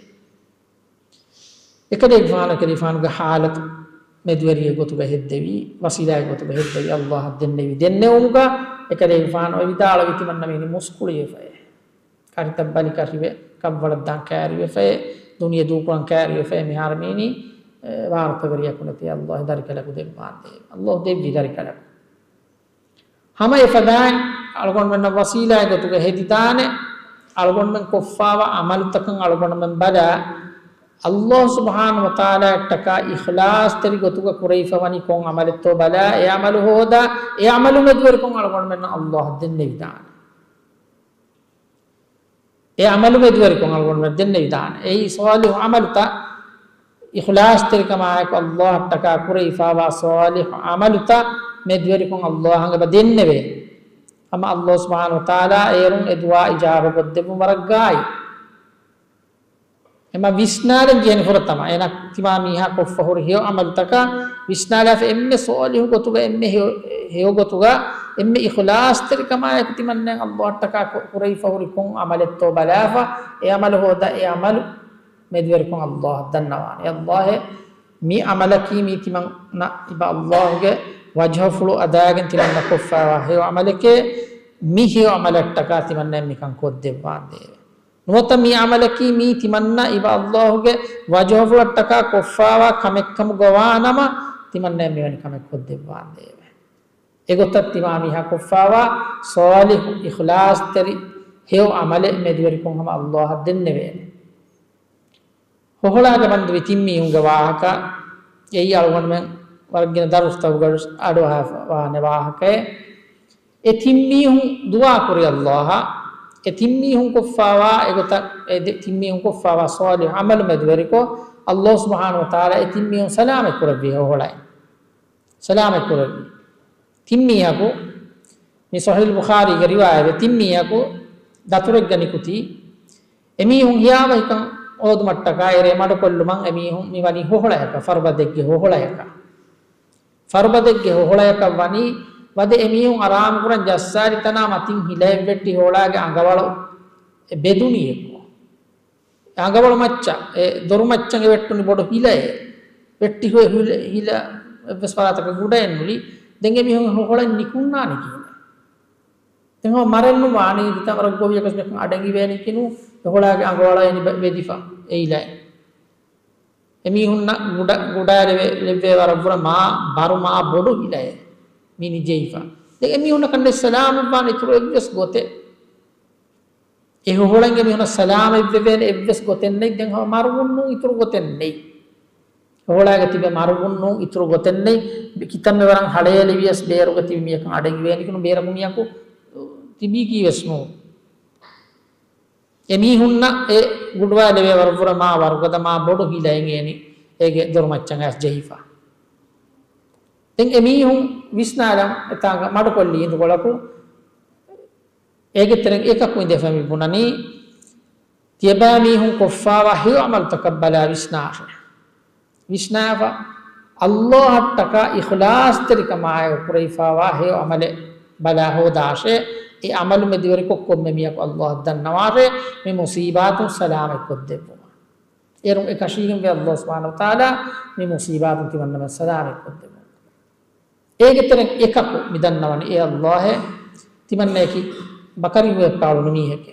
އެކަލޭގެފާނު އެކަލޭގެފާނުގެ ޙާލަތު މެދުވެރިއެއް ގޮތުގަ ހެއްދެވީ، ވަސީލާއެއް ގޮތުގަ ހެއްދެވީ، ﷲ އަށް ދެންނެވި ދެންނެވުމުގަ އެކަލޭގެފާނު އެ ވިދާޅުވީ ތިމަންނަ މީނި މުސްކުޅިވެފައޭ. ކަށިތައް ބަލިކަށިވެ، ކަށްވަޅަށް ދާން ކައިރިވެފައޭ، ދުނިޔެ ދޫކުރަން ކައިރިވެފައޭ، މިހާރު މީނީ، އެ، ވާރުތަވެރިއަކު ނެތޭ، ﷲ ދަރިކަލަކު ދެއްވާނދޭ. ﷲ ދެއްވި ދަރިކަލަކު. ހަމަ އެފަދައިން އަޅުގަނޑުމެންނަށް ވަސީލާއެއް ގޮތުގަ ހެދިދާނެ، އަޅުގަނޑުމެން ކޮށްފާވާ ޢަމަލުތަކަށް އަޅުގަނޑުމެން ބަލާ، ﷲ ސުބްޙާނަހޫ ވަތަޢާލާއަށްޓަކާ އިޚްލާޞްތެރި ގޮތުގަ ކުރެވިފަވަނީ ކޮން ޢަމަލެއްތޯ ބަލާ، އެ ޢަމަލު ހޯދާ، އެ ޢަމަލު މެދުވެރިކޮށް އަޅުގަނޑުމެންނަށް ﷲ އަށް ދެންނެވިދާނެ. އެ ޢަމަލު މެދުވެރިކޮށް އަޅުގަނޑުމެން ދެންނެވިދާނެ. އެއީ ޞާލިޙު ޢަމަލުތައް، އިޚްލާޞްތެރިކަމާއެކު ﷲ އަށްޓަކާ ކުރެވިފާވާ ޞާލިޙު ޢަމަލުތައް މެދުވެރިކޮށް ﷲ އަށް އެބަ ދެންނެވޭ. ހަމަ ﷲ ސުބްޙާނަހޫ ވަތަޢާލާ އޭރުން އެ ދުޢާ އިޖާބަ ކޮށްދެއްވުން ވަރަށް ގާތް. އެމަ ވިސްނާލަން ޖެހެނީ ފުރަތަމަ. އޭނަ ތިމާ މީހާ ކޮށްފަ ހުރި ހެޔޮ އަމަލުތަކަށް ވިސްނާލާފަ އެންމެ ޞާލިޙު ގޮތުގަ، އެންމެ ހެޔޮ، ހެޔޮ ގޮތުގަ، އެންމެ އިޚްލާޞްތެރިކަމާއެކު ތިމަންނައަށް ﷲ އަށްޓަކާ ކު-، ކުރެވިފަ ހުރި ކޮން އަމަލެއްތޯ ބަލާފަ، އެ އަމަލު ހޯދާ، އެ އަމަލު މެދުވެރިކޮށް ﷲ އަށް ދަންނަވާނެ. އެ ﷲ އޭ، މި އަމަލަކީ މީ ތިމަންނަ އިބަ ﷲ ގެ ވަޖްހަފުޅު އަދާގެން ތިމަންނަ ކޮށްފައިވާ ހެޔޮ އަމަލެކޭ، މި ހެޔޮ އަމަލަށްޓަކާ ތިމަންނައަށް މިކަން ކޮށްދެއްވާނދޭވެ. ނުވަތަ މި އަމަލަކީ މީ ތިމަންނަ އިބަ ﷲ ގެ ވަޖްހަފުޅަށްޓަކާ ކޮށްފައިވާ ކަމެއްކަމުގަ ވާނަމަ، ތިމަންނައަށް މިވެނި ކަމެއް ކޮށްދެއްވާނދޭވެ. އެގޮތަށް ތިމާ މީހާ ކޮށްފައިވާ ޞާލިޙު އިޚްލާޞްތެރި ހެޔޮ އަމަލެއް މެދުވެރިކޮށް ހަމަ ﷲ އަށް ދެންނެވޭނެ. ހޮހޮޅާގެ ބަންދުވި ތިން މީހުންގެ ވާހަކަ އެއީ އަޅުގަނޑުމެން ވަރަށް ގިނަ ދަރުސްތަކުގަ އަޑުއަހާފަ ވާނެ ވާހަކައެއް. އެ ތިން މީހުން ދުޢާ ކުރި ﷲ އަށް، އެ ތިން މީހުން ކޮށްފައިވާ އެގޮތަށް، އެ ދެ-، ތިން މީހުން ކޮށްފައިވާ ޞާލިޙު ޢަމަލު މެދުވެރިކޮށް، ﷲ ސުބްޙާނަހޫ ވަތަޢާލާ އެ ތިން މީހުން ސަލާމަތް ކުރެއްވި ހޮހޮޅައިން. ސަލާމަތް ކުރެއްވި. ތިން މީހަކު، މި ޞަޙީޙުލް ބުޚާރީގެ ރިވާޔަތް، ތިން މީހަކު ދަތުރެއްގަ ނިކުތީ، އެމީހުން ހިޔާވަހިކަން ހޯދުމަށްޓަކާ އެރޭ މަޑުކޮށްލުމަށް އެމީހުން މި ވަނީ ހޮހޮޅަޔަކަށް، ފަރުބަދެއްގެ ހޮހޮޅަޔަކަށް. ފަރުބަދެއްގެ ހޮހޮޅަޔަކަށް ވަނީ، ވަދެ އެމީހުން އަރާމުކުރަން ޖައްސާލި ތަނާ މަތިން ހިލައެއް ވެއްޓި ހޮޅާގެ އަނގަވަޅު ބެދުނީ އެއްކޮށް. އަނގަވަޅު މައްޗަށް، އެ ދޮރު މައްޗަށް އެ ވެއްޓުނީ ބޮޑު ހިލައެއް. ވެއްޓި ހުއެ ހިލަ، ހިލަ އެއްވެސް ފަރާތަކަށް ގުޑައެއް ނުލި. ދެން އެމީހުން ހޮ-، ހޮޅަށް ނިކުންނާނީ ކިހިނެއް؟ ދެން ހަމަ މަރެއްނު ވާނީ، ހިތަށް ވަރަށް ގޮވިޔަކަސް މިކަން އަޑެއް އިވޭނެ ކިނު، އެ ހޮޅާގެ އަނގަވަޅަށް އެނި ބެ-، ބެދިފަ އެ ހިލައެއް. އެމީހުންނަށް ގުޑަ-، ގުޑައެއް ލެވޭ، ލެއްވޭ ވަރަށް ވުރެ މާ، ބަރު މާ ބޮޑު ހިލައެއް މި ނިޖެހިފަ. ދެން އެމީހުންނަށް ކަނޑެއް ސަލާމަށްވާނެ އިތުރު އެއްވެސް ގޮތެއް. އެ ހޮހޮޅައިން އެމީހުންނަށް ސަލާމަތްވެވޭނެ އެއްވެސް ގޮތެއް ނެތް. ދެން ހަމަ މަރުވުން ނޫން އިތުރު ގޮތެއް ނެތް. ހޮހޮޅާގެ ތިބެ މަރުވުން ނޫން އިތުރު ގޮތެއް ނެތް. ކިތަންމެ ވަރަށް ހަޅޭލިވިޔަސް ބޭރުގަ ތިބި މީހަކަށް އަޑެއް އިވޭނެ ކިނު ބޭރަކު މީހަކު ތިބީކީވެސް ނޫން. އެމީހުންނަށް އެ ގުޑުވާލެވޭ ވަރަށްވުރެ މާ ވަރުގަދަ މާ ބޮޑު ހިލައެއް އޭނި އޭގެ ދޮރުމައްޗަށް އައިސް ޖެހިފަ. ދެން އެމީހުން ވިސްނާލަން އެތާނގަ މަޑުކޮށްލި އިނދުގޮޅަކު އޭގެ ތެރެއިން އެކަކު އިނދެފަ މި ބުނަނީ، ތިޔަބައިމީހުން ކޮށްފާވާ ހެޔޮ އަމަލުތަކަށް ބަލާ ވިސްނާށޭ. ވިސްނާފަ، ﷲ އަށްޓަކާ އިޚްލާޞްތެރިކަމާއެކު ކުރެވިފާވާ ހެޔޮ އަމަލެއް ބަލާ ހޯދާށޭ. އެ އަމަލު މެދުވެރިކޮށް ކޮންމެ މީހަކު ﷲ އަށް ދަންނަވާށޭ، މި މުޞީބާތުން ސަލާމަތްކޮށްދެއްވުމަށް. އޭރުން އެކަށީގެންވެ ﷲ ސުބްޙާނަހޫ ވަތަޢާލާ މި މުޞީބާތުން ތިމަންނަމެން ސަލާމަތްކޮށްދެއްވުމަށް. އޭގެ ތެރެއިން އެކަކު މި ދަންނަވަނީ، އޭ ﷲ އޭ، ތިމަންނައަކީ ބަކަރި ހުއެއްޕާ އުޅުނު މީހެކޭ.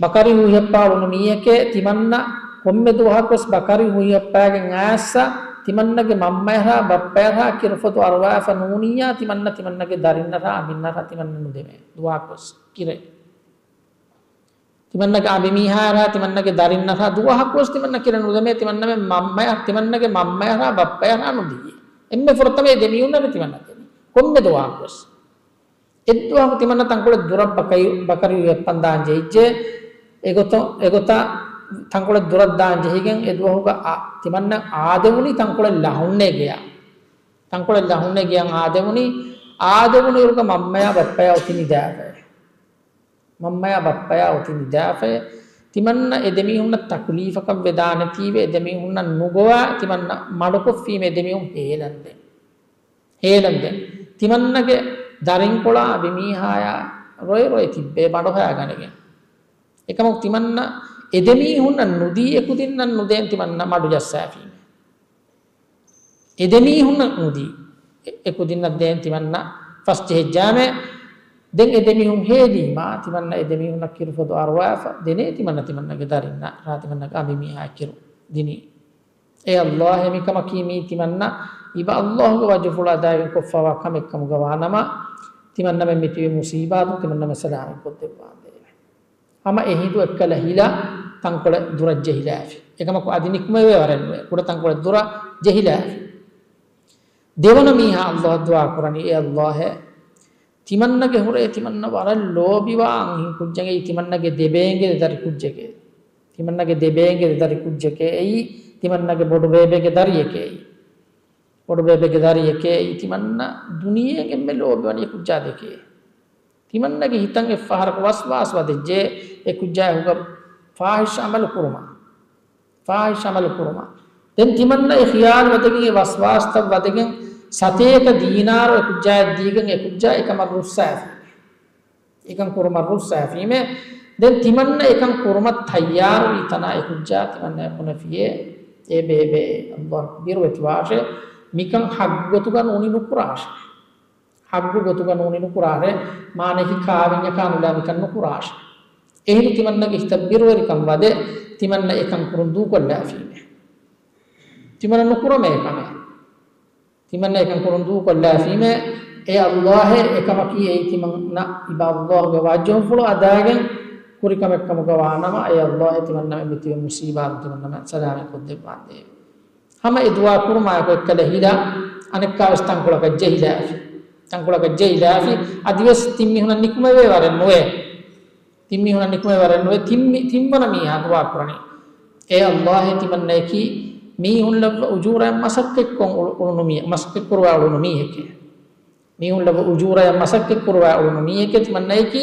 ބަކަރި ހުއެއްޕާ އުޅުނު މީހެކޭ، ތިމަންނަ ކޮންމެ ދުވަހަކުވެސް ބަކަރި ހުއިހައްޕާގެން އައިސްސަ، ތިމަންނަގެ މަންމަޔަށާ ބައްޕަޔަށާ ކިރުފޮދު އަރުވާފަ ނޫނިއްޔާ، ތިމަންނަ ތިމަންނަގެ ދަރިންނަށާ އަނބިންނަށާ ތިމަންނަ ނުދެމޭ ދުވަހަކުވެސް ކިރެއް. ތިމަންނަގެ އަނބިމީހާއަށާ ތިމަންނަގެ ދަރިންނަށާ ދުވަހަކުވެސް ތިމަންނަ ކިރެއް ނުދެމޭ، ތިމަންނަމެން މަންމަޔަށް، ތިމަންނަގެ މަންމަޔަށާ ބައްޕަޔަށާ ނުދިޔޭ. އެންމެ ފުރަތަމަ އެ ދެމީހުންނަށް ތިމަންނަ ދެނީ. ކޮންމެ ދުވަހަކުވެސް. އެއްދުވަހަކު ތިމަންނަ ތަންކޮޅެއް ދުރަށް ބަކަރި، ބަކަރި ހުއިހައްޕަން ދާން ޖެހިއްޖެ. އެގޮތަށް، އެގޮތަށް ތަންކޮޅެއް ދުރަށް ދާން ޖެހިގެން އެދުވަހުގަ އަ، ތިމަންނަ އާދެވުނީ ތަންކޮޅެއް ލަހުންނޭ ގެޔަށް. ތަންކޮޅެއް ލަހުންނޭ ގެޔަށް އާދެވުނީ. އާދެވުނު އިރުގަ މަންމަޔާ ބައްޕަޔާ އޮތީ ނިދާފައޭ. މަންމަޔާ ބައްޕަޔާ އޮތީ ނިދާފައޭ. ތިމަންނަ އެ ދެމީހުންނަށް ތަކުލީފަކަށް ވެދާނެތީވެ، އެ ދެމީހުންނަށް ނުގޮވާ ތިމަންނަ މަޑުކޮށްފީމޭ ދެމީހުން ހޭލަންދެން. ހޭލަންދެން. ތިމަންނަގެ ދަރިންކޮޅާ އަނބިމީހާޔާ ރޮއެ ރޮއެ ތިއްބޭ ބަނޑުހައިގަނެގެން. އެކަމަކު ތިމަންނަ އެ ދެމީހުންނަށް ނުދީ އެކުދިންނަށް ނުދޭން ތިމަންނަ މަޑު ޖައްސާފީމޭ. އެ ދެމީހުންނަށް ނުދީ އެ، އެކުދިންނަށް ދޭން ތިމަންނަ ފަސް ޖެހިއްޖާމޭ. ދެން އެ ދެމީހުން ހޭލީމާ، ތިމަންނަ އެ ދެމީހުންނަށް ކިރުފޮދު އަރުވާފަ ދެނޭ ތިމަންނަ ތިމަންނަގެ ދަރިންނަށާ ތިމަންނަގެ އަނބިމީހާ ކިރު ދިނީ. އޭ ﷲ އޭ، މިކަމަކީ މީ ތިމަންނަ އިބަ ﷲ ގެ ވަޖުފުޅު އަދާގެން ކޮށްފައިވާ ކަމެއް ކަމުގަ ވާނަމަ، ތިމަންނަމެން މިތިބި މުޞީބާތުން ތިމަންނަމެން ސަލާމަތް ކޮށްދެއްވާނދޭވެ. ހަމަ އެހިނދު އެއްކަލަ ހިލަ ތަންކޮޅެއް ދުރަށް ޖެހިލާފި. އެކަމަކު އަދި ނިކުމެވޭ ވަރެއް ނުވޭ. ކުޑަ ތަންކޮޅެއް ދުރަށް ޖެހިލާފި. ދެވަނަ މީހާ ﷲ އަށް ދުޢާ ކުރަނީ، އޭ ﷲ އޭ، ތިމަންނަގެ ހުރޭ ތިމަންނަ ވަރަށް ލޯބިވާ އަންހެން ކުއްޖެއް އެއީ ތިމަންނަގެ ދެބޭންގެ ދަރި ކުއްޖެކޭ. ތިމަންނަގެ ދެބޭންގެ ދަރި ކުއްޖެކޭ އެއީ ތިމަންނަގެ ބޮޑުބޭބެގެ ދަރިއެކޭ އެއީ. ބޮޑުބޭބެގެ ދަރިއެކޭ އެއީ ތިމަންނަ ދުނިޔެއިން އެންމެ ލޯބިވަނީ ކުއްޖާ ދެކޭ. ތިމަންނަގެ ހިތަށް އެއްފަހަރަކު ވަސްވާސްވަދެއްޖެ އެ ކުއްޖާ އެކުގަ ފާޙިޝް އަމަލު ކުރުމަށް. ފާހިޝް ޢަމަލު ކުރުމަށް. ދެން ތިމަންނަ އެ ޚިޔާލު ވަދެގެން، އެ ވަސްވާސްތައް ވަދެގެން، ސަތޭކަ ދީނާރު އެކުއްޖާއަށް ދީގެން އެކުއްޖާ އެކަމަށް ރުއްސާފި. އެކަން ކުރުމަށް ރުއްސާފީމޭ. ދެން ތިމަންނަ އެކަން ކުރުމަށް ތައްޔާރުވީ ތަނާ އެކުއްޖާ ތިމަންނަ ބުނެފިޔޭ، އޭ ބޭބޭ، ﷲ ބިރުވެތިވާށޭ، މިކަން ޙައްޤު ގޮތުގަ ނޫނީ ނުކުރާށޭ. ޙައްޤު ގޮތުގަ ނޫނީ ނުކުރާށޭ، މާނައަކީ ކާވެންޏަކާ ނުލާ މިކަން ނުކުރާށޭ. އެހިނދު ތިމަންނަގެ ހިތަށް ބިރުވެރިކަން ވަދެ، ތިމަންނަ އެކަން ކުރުން ދޫކޮށްލާފީމޭ. ތިމަންނަ ނުކުރަމޭ ކަމެއް. ތިމަންނަ އެކަން ކުރުން ދޫކޮށްލާފީމޭ، އޭ ﷲ އެކަމަކީ އެއީ ތިމަންނަ އިބާ ﷲ ގެ ވަޖްހުފުޅު އަދާގެން ކުރި ކަމެއް ކަމުގަ ވާނަމަ، އޭ ﷲ އެ ތިމަންނަ މިތިބި މުޞީބާތުން ތިމަންނަ ސަލާމަތް ކޮށްދެއްވާނދޭވެ. ހަމަ އެ ދުޢާ ކުރުމާއެކު އެއްކަލަ ހިލާ، އަނެއްކާވެސް ތަންކޮޅަކަށް ޖެހިލާފި. ތަންކޮޅަކަށް ޖެހިލާފި، އަދިވެސް ތިން މީހުނަށް ނިކުމެވޭ ވަރެއް ނުވޭ. ތިން މީހުނަށް ނިކުމެވޭ ވަރެއް ނުވޭ. ތިން މި-، ތިންވަނަ މީހާ ދުޢާ ކުރަނީ، އޭ ﷲ ތިމަންނައަކީ މީހުން ލައްވަ އުޖޫރައަށް މަސައްކަތްކޮށް އުޅު-، އުޅުނު މީ-، މަސައްކަތްކުރުވާ އުޅުނު މީހެކޭ. މީހުން ލައްވަ އުޖޫރައަށް މަސައްކަތްކުރުވާ އުޅުނު މީހެކޭ ތިމަންނައަކީ.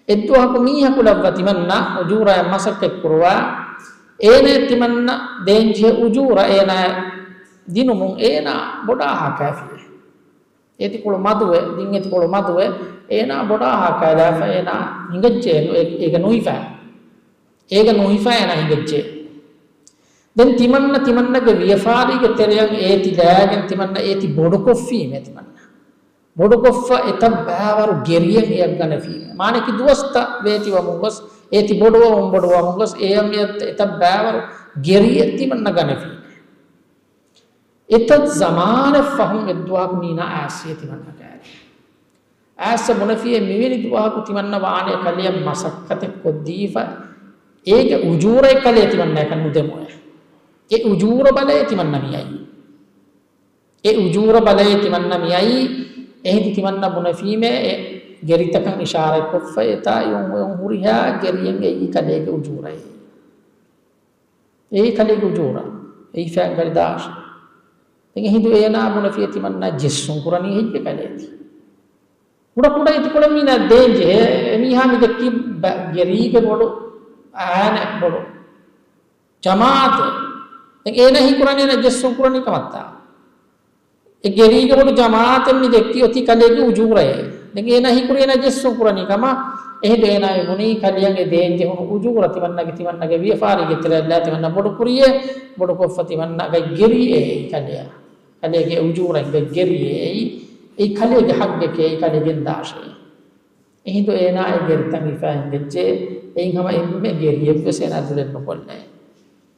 އެއްދުވަހަކު މީހަކު ލައްވަ ތިމަންނަ އުޖޫރައަށް މަސައްކަތްކުރުވާ، އޭނަ ތިމަންނަ ދޭންޖެހޭ އުޖޫރަ އޭނަ ދިނުމުން އޭނަ ބޮޑާހާ ކާފިއެއް. އެތިކޮޅު މަދުވެ، ދިން އެތިކޮޅު މަދުވެ، އޭނާ ބޮޑާ ހާކާލާފަ، އޭނާ ހިނގައްޖެ އެ-، އޭގަ ނުހިފާ. އޭގަ ނުހިފާ އޭނާ ހިނގައްޖެ. ދެން ތިމަންނަ ތިމަންނަގެ ވިޔަފާރީގެ ތެރެއަށް އޭތި ލާގެން ތިމަންނަ އޭތި ބޮޑުކޮށްފީމޭ ތިމަންނަ. ބޮޑުކޮށްފަ އެތައް ބާވަރު ގެރިއެއް އެޔަށް ގަނެފީމޭ. މާނައަކީ ދުވަސްތައް ވޭތިވަމުން ގޮސް، އޭތި ބޮޑުވަމުން ބޮޑުވަމުން ގޮސް، އޭޔަށް އެތައް ބާވަރު ގެރިއެއް ތިމަންނަ ގަނެފީމޭ. އެތައް ޒަމާނެއް ފަހުން އެއްދުވަހަކު މީނާ އާސިޔަ ތިމަންނަ ކައިރި. އާސިޔަ ބުނެފިޔޭ މިވެނި ދުވަހަކު ތިމަންނަ ވާނެ ކަލެއަށް މަސައްކަތެއް ކޮށްދީފަ، އޭގެ އުޖޫރައެއް ކަލޭ ތިމަންނައަކަށް ނުދެމުވޭ. އެ އުޖޫރަ ބަލައޭ ތިމަންނަ މިއައީ. އެ އުޖޫރަ ބަލައޭ ތިމަންނަ މިއައީ. އެހިނދު ތިމަންނަ ބުނެފީމޭ އެ ގެރިތަކަށް އިޝާރަތްކޮށްފަ އެތާ އެއުން ހުރިހާ ގެރިއެއް އެއީ ކަލޭގެ އުޖޫރައޭ. އެއީ ކަލޭގެ އުޖޫރަ. އެއީ ފައިން ކަޅި ދާށޭ. ދެން އެހިނދު އޭނާ ބުނެފިޔޭ ތިމަންނާ ޖެއްސުން ކުރަނީ ހެއްޔޭ ކަލޭތި. ކުޑަ ކުޑަ އެތިކޮޅެއް މީނާ ދޭން ޖެހޭ. އެމީހާ މި ދެއްކީ ބަ-، ގެރީގެ ބޮޑު އާނެ ބޮޑު ޖަމާއަތެއް. ދެން އޭނާ ހީކުރަނީ އޭނާ ޖެއްސުން ކުރަނީ ކަމަށްތާ. އެ ގެރީގެ ބޮޑު ޖަމާއަތެއް މި ދެއްކީ އޮތީ ކަލޭގެ އުޖޫރައޭ. ދެން އޭނާ ހީކުރީ އޭނާ ޖެއްސުން ކުރަނީ ކަމަށް. އެހިނދު އޭނާ މި ބުނީ ކަލެއަށް އެ ދޭން ޖެހުނު އުޖޫރަ ތިމަންނަގެ، ތިމަންނަގެ ވިޔަފާރީގެ ތެރެއަށްލާ ތިމަންނަ ބޮޑުކުރިޔޭ، ބޮޑުކޮށްފަ ތިމަންނަ ގަތް ގެރީއޭ އެއީ ކަލެއަށް. ކަލޭގެ އުޖޫރައިން ގަތް ގެރީއޭ އެއީ، އެއީ ކަލޭގެ ޙައްޤެކޭ، އެއީ ކަލޭ ގެންދާށޭ. އެހިނދު އޭނާ އެ ގެރިތައް ހިފާ ހިނގައްޖެ. އެއިން ހަމަ އެންމެ ގެރިއެއްވެސް އޭނާ ދުލެއް ނުކޮށްލައި.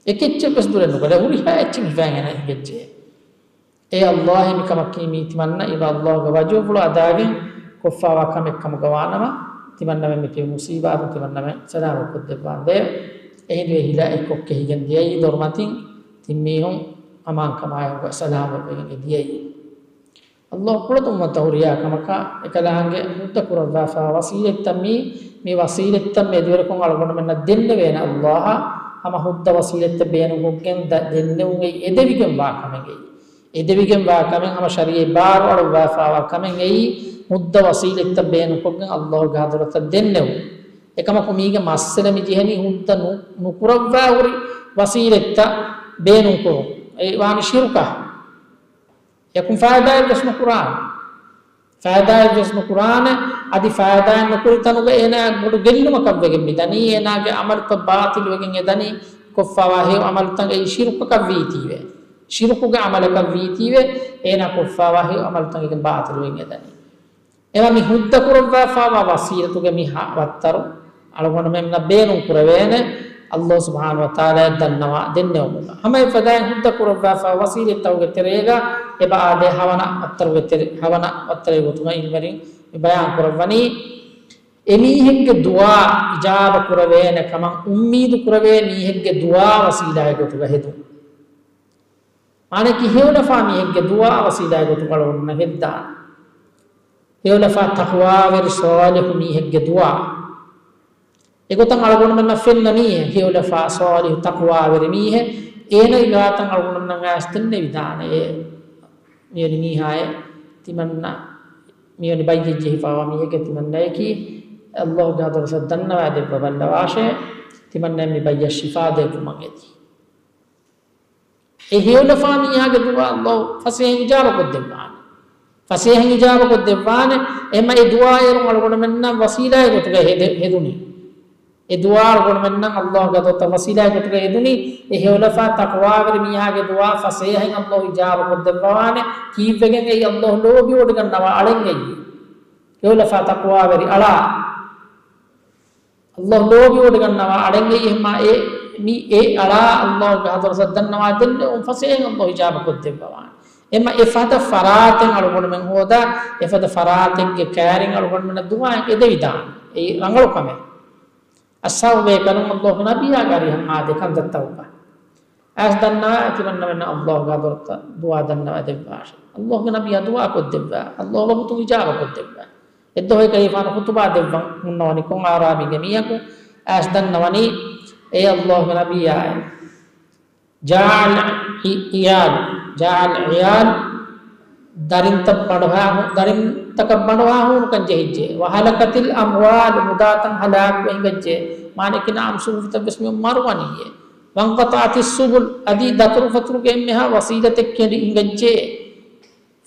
އެކެއްޗެއްވެސް ދުލެއް ނުކޮށްލައި. ހުރިހާ އެއްޗެއް ހިފާ އޭނާ ހިނގައްޖެ. އޭ ﷲ މިކަމަކީ މީ ތިމަންނަ އިބާ ﷲ ގެ ވަޖުހުފުޅު އަދާގެން ކޮށްފާވާ ކަމެއް ކަމުގަ ވާނަމަ، ތިމަންނަމެން މި ތިބި މުސީބާތުން ތިމަންނަމެން ސަލާމަތް ކޮށްދެއްވާނދޭ. އެހިނދު އެ ހިލާ އެއްކޮށް ކެހިގެން ދިޔައީ ދޮރުމަތިން ތިން މީހުން އަމާންކަމާއެކުގަ ސަލާމަތްވެގެން އެ ދިޔައީ. ﷲ ކުޅަދުންވަންތަ ހުރިހާ ކަމަކަށް އެކަލާނގެ ހުއްދަ ކުރައްވާފާ ވަސީލަތްތައް މީ، މި ވަސީލަތްތައް މެދުވެރިކޮށް އަޅުގަނޑުމެންނަށް ދެންނެވޭނެ ﷲ އަށް ހަމަ ހުއްދަ ވަސީލަތްތައް ބޭނުންކޮށްގެން ދަ-، ދެންނެވުން އެ އެދެވިގެން ވާ ކަމެއް އެއީ. އެދެވިގެން ވާ ކަމެއް ހަމަ ޝަރީޢަތް ބާރު އަޅުއްވާފާވާ ކަމެއް އެއީ، ހުއްދަ ވަސީލަތްތައް ބޭނުންކޮށްގެން ﷲ ގެ ޙަޟްރަތަށް ދެންނެވުން. އެކަމަކު މީގެ މައްސަލަ މި ޖެހެނީ ހުއްދަ ނު-، ނުކުރައްވާ ހުރި ވަސީލަތްތައް ބޭނުންކުރުން. އެ ވާނީ ޝިރުކަށް. އެކުން ފައިދާއެއްވެސް ނުކުރާނެ. ފައިދާއެއްވެސް ނުކުރާނެ. އަދި ފައިދާއެއް ނުކުރި ތަނުގަ އޭނާ ބޮޑު ގެއްލުމަކަށްވެގެން މިދަނީ. އޭނާގެ ޢަމަލުތައް ބާޠިލުވެގެން އެދަނީ. ކޮށްފާވާ ހެޔޮ ޢަމަލުތައް އެއީ ޝިރުކަކަށް ވީތީވެ. ޝިރުކުގެ ޢަމަލަކަށް ވީތީވެ. އޭނާ ކޮށްފާވާ ހެޔޮ ޢަމަލުތައް އެގެން ބާޠިލުވެގެން އެދަނީ. އެމަ މި ހުއްދަ ކުރައްވާފާވާ ވަސީލަތުގެ މި ހަ-، ވައްތަރު އަޅުގަނޑުމެންނަށް ބޭނުން ކުރެވޭނެ، ﷲ ސުބްޙާނަހޫ ވަތަޢާލާއަށް ދަންނަވާ ދެންނެވުމުގަ. ހަމަ އެފަދައިން ހުއްދަ ކުރައްވާފާ ވަސީލަތްތަކުގެ ތެރޭގަ އެބަ އާދޭ ހަވަނަ ވައްތަރުގެ ތެރެ-، ހަވަނަ ވައްތަރެއް ގޮތުގަ ޢިލްމުވެރިން މި ބަޔާން ކުރައްވަނީ، އެމީހެއްގެ ދުޢާ އިޖާބަ ކުރެވޭނެ ކަމަށް އުއްމީދު ކުރެވޭ މީހެއްގެ ދުޢާ ވަސީލާއެއް ގޮތުގަ ހެދުން. މާނައަކީ ހެޔޮލަފާ މީހެއްގެ ދުޢާ ވަސީލާއެއް ގޮތުގަ އަޅުގަނޑުމެންނަށް ހެއްދާނެ. ހެޔޮލަފާ ތަޤްވާވެރި ޞާލިޙު މީހެއްގެ ދުޢާ. އެގޮތަށް އަޅުގަނޑުމެންނަށް ފެންނަނީ ހެޔޮލަފާ ޞާލިޙު ތަޤްވާވެރި މީހެއް. އޭނަ އިގާތަން އަޅުގަނޑުމެންނަށް އައިސް ދެންނެވިދާނެ. އެ މިވެނި މީހާއެއް ތިމަންނަ މިވެނި ބައްޔެއް ޖެހިފާވާ މީހެއްގެ ތިމަންނައަކީ ﷲ ގެ ޙަޟްރަތަށް ދަންނަވާ ދެއްވަ ބައްލަވާށޭ. ތިމަންނައަށް މި ބައްޔަށް ޝިފާ ދޭ ކުރުމަށް އެދި. އެ ހެޔޮލަފާ މީހާގެ ދުޢާ ﷲ ފަސޭހައިން އިޖާބަކޮށްދެއްވާނެ. ފަސޭހައިން އިޖާބަކޮށްދެއްވާނެ. އެމަ އެ ދުޢާ އޭރުން އަޅުގަނޑުމެންނަށް ވަސީލާއެއް ގޮތުގައި ހެދެ-، ހެދުނީ. އެ ދުޢާ އަޅުގަނޑުމެންނަށް ﷲ ގެ ޙަޟްރަތަށް ވަސީލާއެއް ގޮތުގައި ހެދުނީ. އެ ހެޔޮލަފާ ތަޤްވާވެރި މީހާގެ ދުޢާ ފަސޭހައިން ﷲ އިޖާބަކޮށްދެއްވަވާނެ. ކީއްވެގެން އެއީ ﷲ ލޯބިވޮޑިގަންނަވާ އަޅެއް އެއީ. ހެޔޮލަފާ ތަޤްވާވެރި އަޅާ. ﷲ ލޯބިވޮޑިގަންނަވާ އަޅެއް އެއީ. އެހެންމާ އެ، މި އެ އަޅާ ﷲ ގެ ޙަޟްރަތަށް ދަންނަވާ ދެންނެވުން ފަސޭހައިން ﷲ އިޖާބަކޮށްދެއްވަވާނެ. އެމަ އެފަދަ ފަރާތެއް އަޅުގަނޑުމެން ހޯދާ، އެފަދަ ފަރާތެއްގެ ކައިރިން އަޅުގަނޑުމެންނަށް ދުޢާއެއް އެދެވިދާނެ. އެއީ ރަނގަޅު ކަމެއް. އަޞްޙާބު ބޭކަލުން ﷲ ގެ ނަބިއްޔާގެ އަރިހަށް އާދޭ ކަންތައްތަކުގަ. އައިސް ދަންނަވާ ތިމަންނަމެންނަށް ﷲ ގެ ޙަޟްރަތަށް ދުޢާ ދަންނަވައިދެއްވާށޭ. ﷲ ގެ ނަބިއްޔާ ދުޢާކޮށްދެއްވާ. ﷲ ވަގުތުން އިޖާބަކޮށްދެއްވާ. އެއްދުވަހު އެކަލޭގެފާނު ޚުޠުބާ ދެއްވަން ހުންނަވަނީ ކޮން އަޢުރާބީގެ މީހަކު. އައިސް ދަންނަވަނީ އޭ ﷲ ގެ ނަބިއްޔާއޭ. جاع العيال، جاع العيال، ދަރިންތައް ބަނޑުހާ، ދަރިންތަކަށް ބަނޑުހާ ހޫނުކަން ޖެހިއްޖެ. وهلكت الأموال، މުދާތައް ހަލާކުވެ ހިނގައްޖެ. މާނައަކީ ނަޢަމް ސުވަރުތައް ވެސް މިއޮން މަރުވަނީއޭ. وانقطعت السبل، އަދި ދަތުރުފަތުރުގެ އެންމެހާ ވަސީލަތެއް ކެނޑި ހިނގައްޖެ.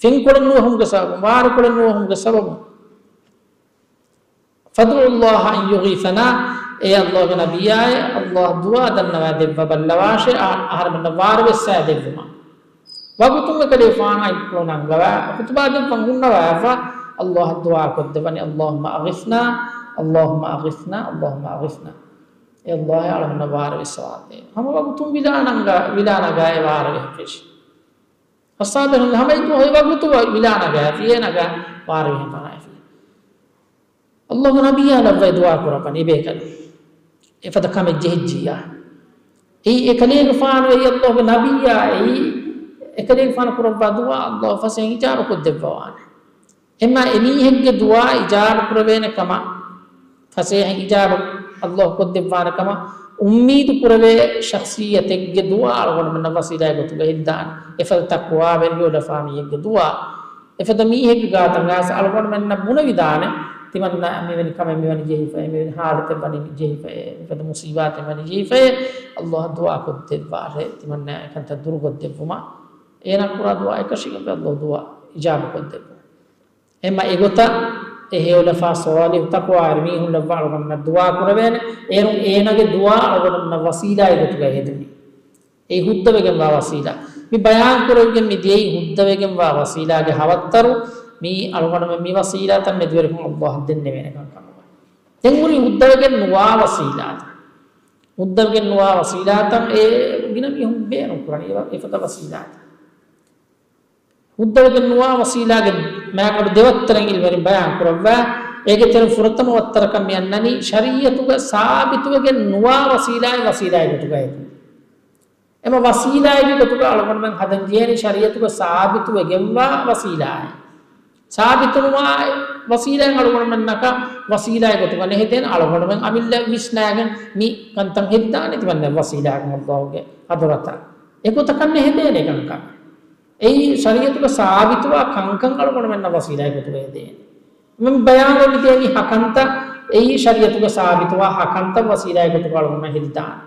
ފެންކޮޅެއް ނުވަހުމުގެ ސަބަބުން، ވާރުކޮޅެއް ނުވަހުމުގެ ސަބަބުން. فادعوا الله أن يغيثنا، އޭ ﷲ ގެ ނަބިއްޔާއޭ، ﷲ އަށް ދުޢާ ދަންނަވައިދެއްވަބައްލަވާށޭ، އަ-، އަހަރެމެންނަށް ވާރުވެއްސައިދެއްވުމަށް. ވަގުތުން އެކަލޭގެފާނު އަތްޕުޅު ނަންގަވާ، ޚުޠުބާ ދެއްވަން ހުންނަވާފަ، ﷲ އަށް ދުޢާކޮށްދެއްވަނީ، اللهم أغثنا، اللهم أغثنا، اللهم أغثنا. އޭ ﷲ އަޅަމެންނަށް ވާރުވެއްސަވާތޭ. ހަމަ ވަގުތުން ވިލާ ނަންގަ-، ވިލާ ނަގާ އެ ވާރުވެހިފައި. އަޞްޙާބު ބޭކަލުން ހަމަ އެއްދުވަހު އެ ވަގުތު ވިލާ ނަގާފި، އޭ ނަގާ ވާރުވެހި ފަނާފި. ﷲ ގެ ނަބިއްޔާ ލައްވައި ދުޢާ ކުރައްވަނީ ބޭކަލުން. އެފަދަ ކަމެއް ޖެހިއްޖިއްޔާ. އެއީ އެކަލޭގެފާނު އެއީ ﷲ ގެ ނަބިއްޔާ އެއީ އެކަލޭގެފާނު ކުރައްވާ ދުޢާ ﷲ ފަސޭހައިން އިޖާބަ ކޮށްދެއްވަވާނެ. އެމަ އެމީހެއްގެ ދުޢާ އިޖާބަ ކުރެވޭނެ ކަމަށް، ފަސޭހައިން އިޖާބަ ﷲ ކޮށްދެއްވާނެ ކަމަށް އުއްމީދު ކުރެވޭ ޝަޚްޞިއްޔަތެއްގެ ދުޢާ އަޅުގަނޑުމެންނަށް ވަސީލާއެއް ގޮތުގައި ހެއްދާނެ. އެފަދަ ތަޤްވާވެރި ހެޔޮލަފާ މީހެއްގެ ދުޢާ. އެފަދަ މީހެއްގެ ގާތަށް އައިސް އަޅުގަނޑުމެންނަށް ބުނެވިދާނެ، ތިމަންނަ މިވެނި ކަމެއް މިވަނީ ޖެހިފައޭ، މިވެނި ހާލަތެއް ވަނީ ޖެހިފައޭ، މިފަދަ މުޞީބާތެއް ވަނީ ޖެހިފައޭ، ﷲ އަށް ދުޢާ ކޮށްދެއްވާށޭ، ތިމަންނަ އެކަންތައް ދުރުކޮށްދެއްވުމަށް. އޭނާ ކުރާ ދުޢާ އެކަށީގެން ﷲ ދުޢާ އިޖާބަކޮށްދެއްވުން. އެމަ އެގޮތަށް އެ ހެޔޮލަފާ ޞާލިޙު ތަޤްވާވެރި މީހުން ލައްވާ އަޅުގަނޑުމެންނަށް ދުޢާ ކުރެވޭނެ. އޭރުން އޭނާގެ ދުޢާ އަޅުގަނޑުމެންނަށް ވަސީލާއެއް ގޮތުގައި ހެދުނީ. އެ ހުއްދަވެގެންވާ ވަސީލާ. މި ބަޔާން ކުރެވިގެން މި ދިޔައީ ހުއްދަވެގެންވާ ވަސީލާގެ ހަވައްތަރު. މީ އަޅުގަނޑުމެން މި ވަސީލާތައް މެދުވެރިކޮށް ﷲ އަށް ދެންނެވޭނެ ކަންކަމުގަ. ދެން ހުރި ހުއްދަވެގެން ނުވާ ވަސީލާތައް. ހުއްދަވެގެން ނުވާ ވަސީލާތައް އެ ގިނަ މީހުން ބޭނުން ކުރަނީ އެފަދަ ވަސީލާތައް. ހުއްދަވެގެން ނުވާ ވަސީލާގެ މާގަނޑު ދެވައްތަރަށް އިލްމުވެރިން ބަޔާން ކުރައްވާ. އޭގެ ތެރެއިން ފުރަތަމަ ވައްތަރަކަށް މި އަންނަނީ ޝަރީޢަތުގަ ސާބިތުވެގެން ނުވާ ވަސީލާއެއް ވަސީލާއެއް ގޮތުގައި. އެމަ ވަސީލާއެއްގެ ގޮތުގަ އަޅުގަނޑުމެން ހަދަން ޖެހޭނީ ޝަރީޢަތުގަ ސާބިތުވެގެންވާ ވަސީލާއެއް. ސާބިތުނުވާ ވަސީލާއެއް އަޅުގަނޑުމެންނަކަށް ވަސީލާއެއް ގޮތުގަ ނެހެދޭނެ. އަޅުގަނޑުމެން އަމިއްލަ ވިސްނާގެން މި ކަންތައް ހެއްދާނެ ތިމަންނަ ވަސީލާއެއް ﷲ ގެ ޙަޟްރަތަށް. އެގޮތަކަށް ނެހެދޭނެ ކަންކަން. އެއީ ޝަރީޢަތުގަ ސާބިތުވާ ކަންކަން އަޅުގަނޑުމެންނަށް ވަސީލާއެއް ގޮތުގަ ހެދޭނެ. މި ބަޔާން ކޮށްދޭނީ ހަކަންތައް، އެއީ ޝަރީޢަތުގަ ސާބިތުވާ ހަކަންތައް ވަސީލާއެއް ގޮތުގަ އަޅުގަނޑުމެން ހެދިދާނެ.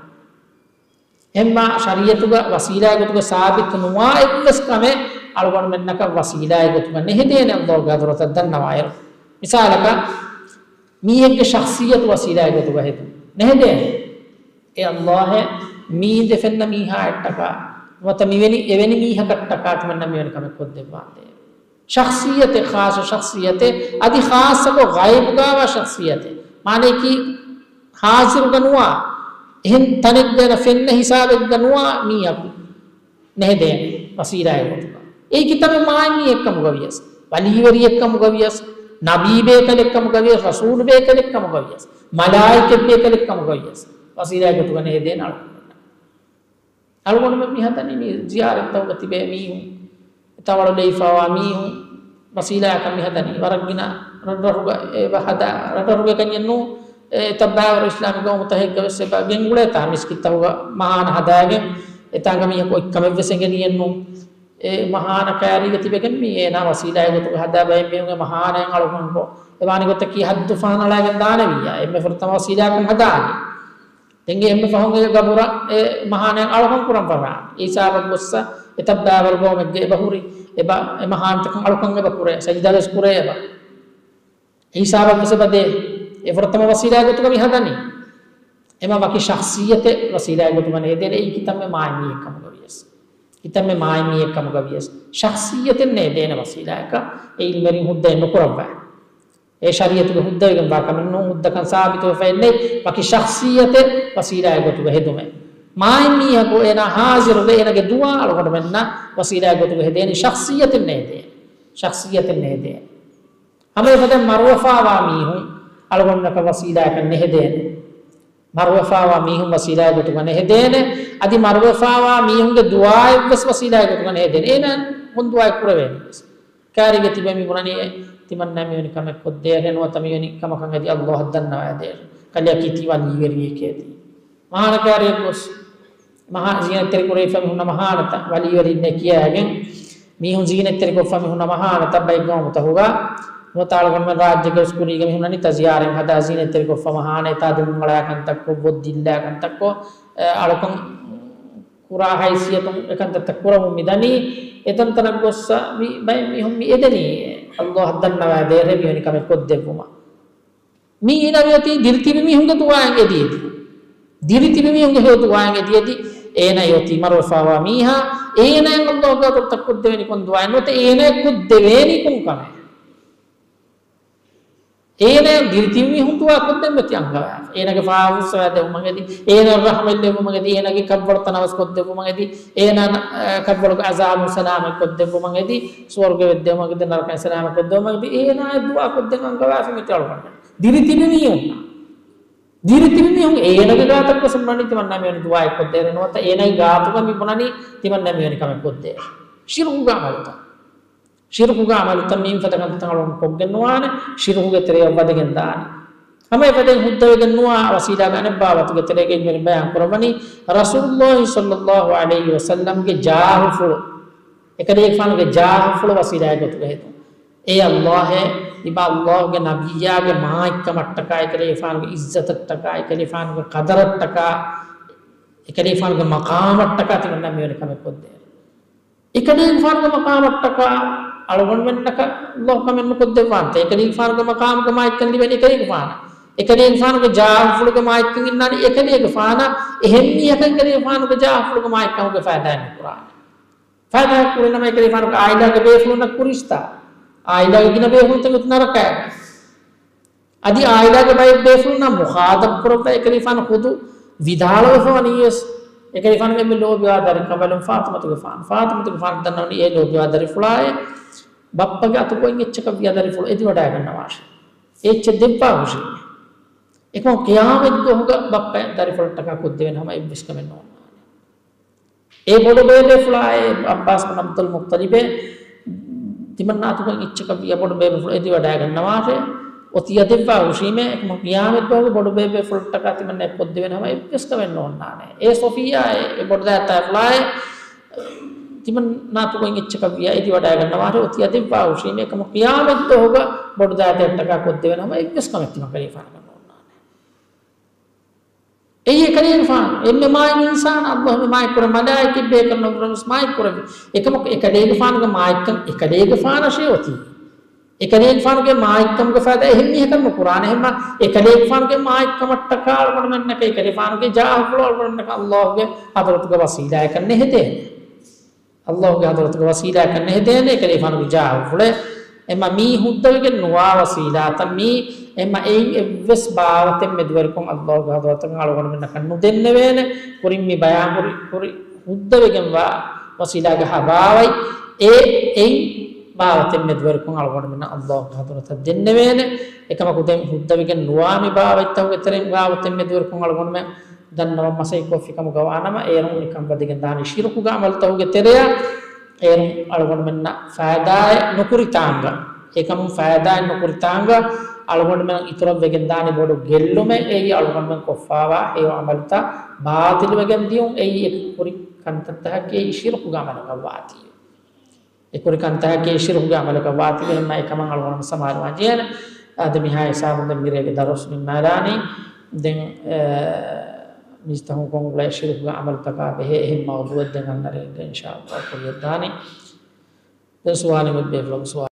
އެހެންމާ ޝަރީޢަތުގަ ވަސީލާއެއް ގޮތުގަ ސާބިތު ނުވާ އެއްވެސް ކަމެއް އަޅުގަނޑުމެންނަކަށް ވަސީލާއެއް ގޮތުގަ ނެހެދޭނެ ﷲ ގެ ޙަޟްރަތަށް ދަންނަވާއިރު. މިސާލަކަށް، މީހެއްގެ ޝަޚްޞިއްޔަތު ވަސީލާއެއް ގޮތުގަ ހެދުން ނެހެދޭނެ. އޭ ﷲ އޭ، މީ ދެ ފެންނަ މީހާއަށްޓަކާ، ނުވަތަ މިވެނި އެވެނި މީހަކަށްޓަކާ ތިމަންނަ މިވެނި ކަމެއް ކޮށްދެއްވާނދޭ. ޝަޚްޞިއްޔަތެއް، ޚާއްޞަ ޝަޚްޞިއްޔަތެއް، އަދި ޚާއްޞަކޮށް ޣައިބުގަވާ ޝަޚްޞިއްޔަތެއް. މާނައަކީ، ހާޒިރުގަ ނުވާ، އެހެން ތަނެއްގަ ފެންނަ ހިސާބެއްގަ ނުވާ މީހަކު ނެހެދޭނެ ވަސީލާއެއް ގޮތުގަ. އެއީ ކިތަންމެ މާތް މީހެއްކަމުގަ ވިޔަސް، ވަލީވެރިއެއް ކަމުގަ ވިޔަސް، ނަބީ ބޭކަލެއް ކަމުގަ ވިޔަސް، ރަސޫލު ބޭކަލެއް ކަމުގަ ވިޔަސް، މަލާއިކަތް ބޭކަލެއް ކަމުގަ ވިޔަސް، ވަސީލާއެއް ގޮތުގަ ނެހެދޭނެ އަޅުގަނޑުމެންނަށް. އަޅުގަނޑުމެން މި ހަދަނީ މި ޒިޔާރަތްތަކުގަ ތިބޭ މީހުން، އެތާ ވަޅުލައިފައިވާ މީހުން، ވަސީލާއަކަށް މި ހަދަނީ. ވަރަށް ގިނަ ރަށްރަށުގަ އެބަ ހަދާ، ރަށްރަށުގެ ކަންޏެއް ނޫން، އެ ތައްބާވަރު އިސްލާމީ ގައުމުތަކެއްގަ ވެސް އެބަ ގެންގުޅޭތާ މިސްކިތްތަކުގަ މަހާނަ ހަދާގެން، އެތާނގަ މީހަކު އޮތް ކަމެއް ވެސް އެނގެނީއެއް ނޫން. އެ މަހާނަ ކައިރީގަ ތިބެގެން މި އޭނާ ވަސީލާއެއް ގޮތުގަ ހަދާ ބައެއް މީހުންގެ މަހާނައިން އަޅުކަންކޮށް، އެ ވާނީ ގޮތަކީ ހައްދު ފަހަނަޅައިގެން ދާނެ ވިއްޔާ، އެންމެ ފުރަތަމަ ވަސީލާއަކަށް ހަދާނީ. ދެން އެ އެންމެ ފަހުން އެ ގަބުރަށް އެ މަހާނައަށް އަޅުކަން ކުރަން ފަށާނެ. އެ ހިސާބަށް ގޮއްސަ އެތައް ބައިވަރު ގައުމެއްގެ އެބަ ހުރި، އެބަ އެ މަހާނަތަކަށް އަޅުކަން އެބަ ކުރޭ، ސަޖިދަ ވެސް ކުރޭ އެބަ. އެ ހިސާބަށް ވެސް އެބަ ދޭ. އެ ފުރަތަމަ ވަސީލާގެ ގޮތުގަ މި ހަދަނީ. އެމަ ވަކި ޝަޚްޞިއްޔަތެއް ވަސީލާގެ ގޮތުގަ ނޭދޭނެ. އެއީ ކިތަންމެ މާތް މީހެއް ކަމުގަ ވިޔަސް. ކިތަންމެ މާތް މީހެއް ކަމުގަ ވިޔަސް. ޝަޚްޞިއްޔަތެއް ނޭދޭނެ ވަސީލާއަކަށް. އެ އިލްމުވެރިން ހުއްދައެއް ނުކުރައްވާ. އެ ޝަރީއަތުގެ ހުއްދަވެގެންވާ ކަމެއް ނޫން، ހުއްދަކަން ސާބިތުވެފައެއް ނެތް، ވަކި ޝަޚްޞިއްޔަތެއް ވަސީލާއެއް ގޮތުގަ ހެދުމެއް. މާތް މީހަކު އޭނާ ހާޒިރުވެ، އޭނާގެ ދުޢާ އަޅުގަނޑުމެންނަށް ވަސީލާއެއް ގޮތުގަ ހެދޭނީ، ޝަޚްޞިއްޔަތެއް ނޭދޭ. ޝަޚްޞިއްޔަތެއް ނޭދޭ. ހަމަ އެފަދަ މަރުވެފާވާ މީހުން އަޅުގަނޑުމެންނަކަށް ވަސީލާއަކަށް ނެހެދޭނެ. މަރުވެފާވާ މީހުން ވަސީލާއެއް ގޮތުގަ ނެހެދޭނެ. އަދި މަރުވެފާވާ މީހުންގެ ދުޢާއެއްވެސް ވަސީލާއެއް ގޮތުގަ ނެހެދޭނެ. އޭނާ ކޮން ދުޢާއެއް ކުރެވޭނީވެސް. ކާރީގެ ތިބެ މި ބުނަނީ ތިމަންނާ މިވެނި ކަމެއް ކޮށްދޭށޭ، ނުވަތަ މިވެނި ކަމަކަށް އެދި އައްލާހަށް ދަންނަވައިދޭށޭ. ކަލެއަކީ ތި ވަލީވެރިއެކޭ ތީ. މަހާނަ ކާރިއަށް ގޮސް، މަހާ ޒީނަތްތެރި ކުރެވިފަ މި ހުންނަ މަހާނަތައް ވަލީވެރިންނޭ ކިޔައިގެން، މީހުން ޒީނަތްތެރި ކޮށްފަ މި ހުންނަ މަހާނަތައް ބައެއް ގައުމުތަކުގަ، ނުވަތަ އަޅުގަނޑުމެން ރާއްޖޭގަ ސްކުރީގަ މި ހުންނަނީ ތަޒިޔާރެއް ހަދާ ޒީނަތްތެރި ކޮށްފަ މަހާނަ އެތާ ދުންއަޅާ ކަންތައްކޮށް، ބޮއްދިއްލާ ކަންތައްކޮށް، އަޅުކަން ކުރާ ހައިސިއްޔަތުން އެކަންތައްތައް ކުރަމުން މިދަނީ. އެތަންތަނަށް ގޮއްސަ މި ބައެއް މީހުން މި އެދެނީ އައްލާހަށް ދަންނަވައިދޭށޭ މިވެނި ކަމެއް ކޮށްދެއްވުމަށް. މީ އޭނާ އޮތީ ދިރިތިބި މީހުންގެ ދުޢާއިން އެދި އެދި. ދިރިތިބި މީހުންގެ ހެޔޮ ދުޢާއިން އެދި އެދި. އޭނާ އޮތީ މަރުވެފާވާ މީހާ. އޭނާއަށް އައްލާހުގެ ޙަޟްރަތަށް ކޮށްދެވޭނީ ކޮން ދުޢާއެއް ނުވަތަ އޭނާ ކޮށްދެވޭނީ ކޮން ކަމެއް؟ އޭނާ ދިރިތިބި މީހުން ދުޢާ ކޮށްދެން އޮތީ އަންގަވާފަ. އޭނާގެ ފާފަ ފުއްސަވާ ދެއްވުމަށް އެދި، އޭނާ ރަޙްމަތް ލެއްވުމަށް އެދި، އޭނާގެ ކަށްވަޅު ތަނަވަސް ކޮށްދެއްވުމަށް އެދި، އޭނާ، އަ، ކަށްވަޅުގެ ޢަޒާބުން ސަލާމަތް ކޮށްދެއްވުމަށް އެދި، ސުވަރުގެ ވެއްދެވުމަށް އެދި، ނަރަކައިން ސަލާމަތް ކޮށްދެއްވުމަށް އެދި، އޭނާ ދުޢާ ކޮށްދެން އަންގަވާފަ މިތި އަޅުގަނޑު. ދިރިތިބި މީހުން. ދިރިތިބި މީހުން އޭނާގެ ގާތަށް ގޮސް ބުނަނީ ތިމަންނާ މިވެނި ދުޢާއެއް ކޮށްދޭށޭ ނުވަތަ އޭނާގެ ގާތުގަ މި ބުނަނީ ތިމަންނާ މިވެނި ކަމެއް ކޮށްދޭށޭ. ޝިރުކުގެ ޢަމަލުތައް. ޝިރުކުގެ ޢަމަލުތައް މި ފަދަ ކަންތައް އަޅުގަނޑު ކޮށްގެން ނުވާނެ، ޝިރުކުގެ ތެރެއަށް ވަދެގެން ދާނެ. ހަމަ އެފަދައިން ހުއްދަވެގެން ނުވާ ވަސީލާގެ އަނެއް ބާވަތުގެ ތެރޭގައި މި ބަޔާން ކުރައްވަނީ، ރަސޫލުﷲ ޞައްލަﷲ ޢަލައިހި ވަސައްލަމްގެ ޖާހުފުޅު، އެކަލޭގެފާނުގެ ޖާހުފުޅު ވަސީލާއެއް ގޮތުގަ ހެދުން. އޭ އައްލާހޭ، ތިބާ އައްލާހުގެ ނަބިއްޔާގެ މާތްކަމަށްޓަކާ، އެކަލޭގެފާނުގެ ޢިއްޒަތަށްޓަކާ، އެކަލޭގެފާނުގެ ޤަދަރަށްޓަކާ، އެކަލޭގެފާނުގެ މަޤާމަށްޓަކާ ތިމަންނާ މިވެނި ކަމެއް ކޮށްދޭށޭ. އެކަލޭގެފާނުގެ މަޤާމަށްޓަކާ އަޅުގަނޑުމެންނަކަށް އައްލާހު ކަމެއް ނުކޮށްދެއްވާނެތަ؟ އެކަލޭގެފާނުގެ މަޤާމުގެ މާތްކަން ލިބޭނީ އެކަލޭގެފާނަށް. އެކަލޭގެފާނުގެ ޖާހުފުޅުގެ މާތްކަން އިންނާނީ އެކަލޭގެފާނަށް. އެހެން މީހަކަށް އެކަލޭގެފާނުގެ ޖާހުފުޅުގެ މާތްކަމުގެ ފައިދާއެއް ނުކުރާނެ. ފައިދާއެއް ކުރިނަމަ އެކަލޭގެފާނުގެ ޢާއިލާގެ ބޭފުޅުންނަށް ކުރި އިސްތާ، ޢާއިލާގެ ގިނަ ބޭފުޅުން ތެދު ނަރަކައިގަ. އަދި ޢާއިލާގެ ބައެއް ބޭފުޅުންނާ މުޚާޠަބް ކުރައްވާ އެކަލޭގެފާނު ޚުދު ވިދާޅުވެފަ ވަނީވެސް، އެކަލޭގެފާނުގެ އެންމެ ލޯބިވާ ދަރިކަނބަލުން ފާޠިމަތުގެފާނު. ފާޠިމަތުގެފާނު ދަންނަވަނީ އެ ލޯބިވާ ދަރިފުޅާއޭ، ބައްޕަގެ އަތުގައި އެއްޗަކަށް ވިޔަ ދަރިފުޅު އެދިވަޑައިގަންނަވާށޭ. އެ އެއްޗެއް ދެއްވާ ހުށީމޭ. އެކަމަކު ޤިޔާމަތް ދުވަހުގަ ބައްޕަ ދަރިފުޅަށްޓަކާ ކޮށްދެވޭނެ ހަމަ އެއްވެސް ކަމެއް ނޯންނާނެ. އެ ބޮޑު ބޭބޭފުޅާއޭ، ޢައްބާސް ބިން ޢަބްދުލް މުއްޠަލިބޭ، ތިމަންނާ އަތުގައި އެއްޗަކަށް ވިޔަ ބޮޑު ބޭބޭފުޅު އެދިވަޑައިގަންނަވާށޭ. އޮތީ އެދިއްވާ ހުށީމޭ. އެކަމަކު ޤިޔާމަތް ދުވަހުގަ ބޮޑު ބޭބޭފުޅަށްޓަކާ ތިމަންނަ ކޮށްދެވޭނެ ހަމަ އެއްވެސް ކަމެއް ނޯންނާނެ. އޭ ޞަފިއްޔާއޭ، އެ ބޮޑު ދައިތައް ފުޅާއޭ، ތިމަންނާ އަތުގައި އެއްޗަކަށް ވިޔަ އެދިވަޑައިގަންނަވާށޭ. އޮތީ އެދިއްވާ ހުށީމޭ. އެކަމަކު ޤިޔާމަތް ދުވަހުގަ ބޮޑު ދައިތައްޓަކާ ކޮށްދެވޭނެ ހަމަ އެއްވެސް ކަމެއް ތިމަން ކަލޭގެފާނަކަށް ނޯންނާނެ. އެއީ އެކަލޭގެފާނު. އެންމެ މާތް އިންސާނާ، އައްލާހު އެންމެ މާތް ކުރެއްވި، މަލާއިކަތް ބޭކަލުންނަށް ވެސް މާތް ކުރެއްވި. އެކަމަކު އެކަލޭގެފާނުގެ މާތްކަން އެކަލޭގެފާނަށޭ އޮތީ. އެކަލޭގެފާނުގެ މާތްކަމުގެ ފައިދާ އެހެން މީހަކަށް ނުކުރާނެ. އެހެންމަ އެކަލޭގެފާނުގެ މާތްކަމަށްޓަކާ އަޅުގަނޑުމެންނަކަށް އެކަލޭގެފާނުގެ ޖާހުފުޅު އަޅުގަނޑުމެންނަކަށް އައްލާހުގެ ޙަޟްރަތުގަ ވަސީލާއަކަށް ނެހެދޭނެ. އައްލާހުގެ ޙަޟްރަތުގަ ވަސީލާއަކަށް ނެހެދޭނެ އެކަލޭގެފާނުގެ ޖާހުފުޅެއް. އެމަ މީ ހުއްދަވެގެން ނުވާ ވަސީލާތައް މީ. އެމަ އެއިން އެއްވެސް ބާވަތެއް މެދުވެރިކޮށް އައްލާހުގެ ޙަޟްރަތަކަށް އަޅުގަނޑުމެންނަކަށް ނުދެންނެވޭނެ. ކުރިން މި ބަޔާން ކުރި، ކުރި ހުއްދަވެގެންވާ ވަސީލާގެ ހަ ބާވަތް އެ އެއިން ބާވަތެއް މެދުވެރިކޮށް އަޅުގަނޑުމެންނަށް އައްލާހުގެ ޙަޟްރަތަށް ދެންނެވޭނެ. އެކަމަކު ދެން ހުއްދަވެގެން ނުވާ މި ބާވަތްތަކުގެ ތެރެއިން ބާވަތެއް މެދުވެރިކޮށް އަޅުގަނޑުމެން ދަންނަވަން މަސައްކަތްކޮށްފިކަމުގަ ވާނަމަ، އޭރުން ނިކަން ވަދެގެން ދާނީ ޝިރުކުގެ ޢަމަލުތަކުގެ ތެރެއަށް. އޭރުން އަޅުގަނޑުމެންނަށް ފައިދާއެއް ނުކުރި ތާނގަ، އެކަމުން ފައިދާއެއް ނުކުރި ތާނގަ، އަޅުގަނޑުމެން އިތުރަށް ވެގެން ދާނީ ބޮޑު ގެއްލުމެއް. އެއީ އަޅުގަނޑުމެން ކޮށްފާވާ ހެޔޮ ޢަމަލުތައް ބާޠިލުވެގެން ދިޔުން. އެއީ އެ ކުރި ކަންތައްތަކަކީ އެއީ ޝިރުކުގެ ޢަމަލަކަށް ވާތީ. އެ ކުރި ކަންތަކަކީ ޝިރުކުގެ ޢަމަލަކަށް ވާތީވެ، އެހެންމަ އެކަމަށް އަޅުގަނޑު ސަމާލުވާން ޖެހޭނެ. އަދި މިހާ ހިސާބުން ދެން މިރޭގެ ދަރުސް ނިންމާލާނީ. ދެން، އެ، މީސްތަކުން ކޮށް އުޅޭ ޝިރުކުގެ ޢަމަލުތަކާ ބެހޭ އެހެން މައުޟޫޢެއް ދެން އަންނަ ރޭގަ އިންޝާﷲ ކުރިޔަށްދާނީ. ދެން ސުވާލެއް އޮތް ބޭފުޅަކު ސުވާލު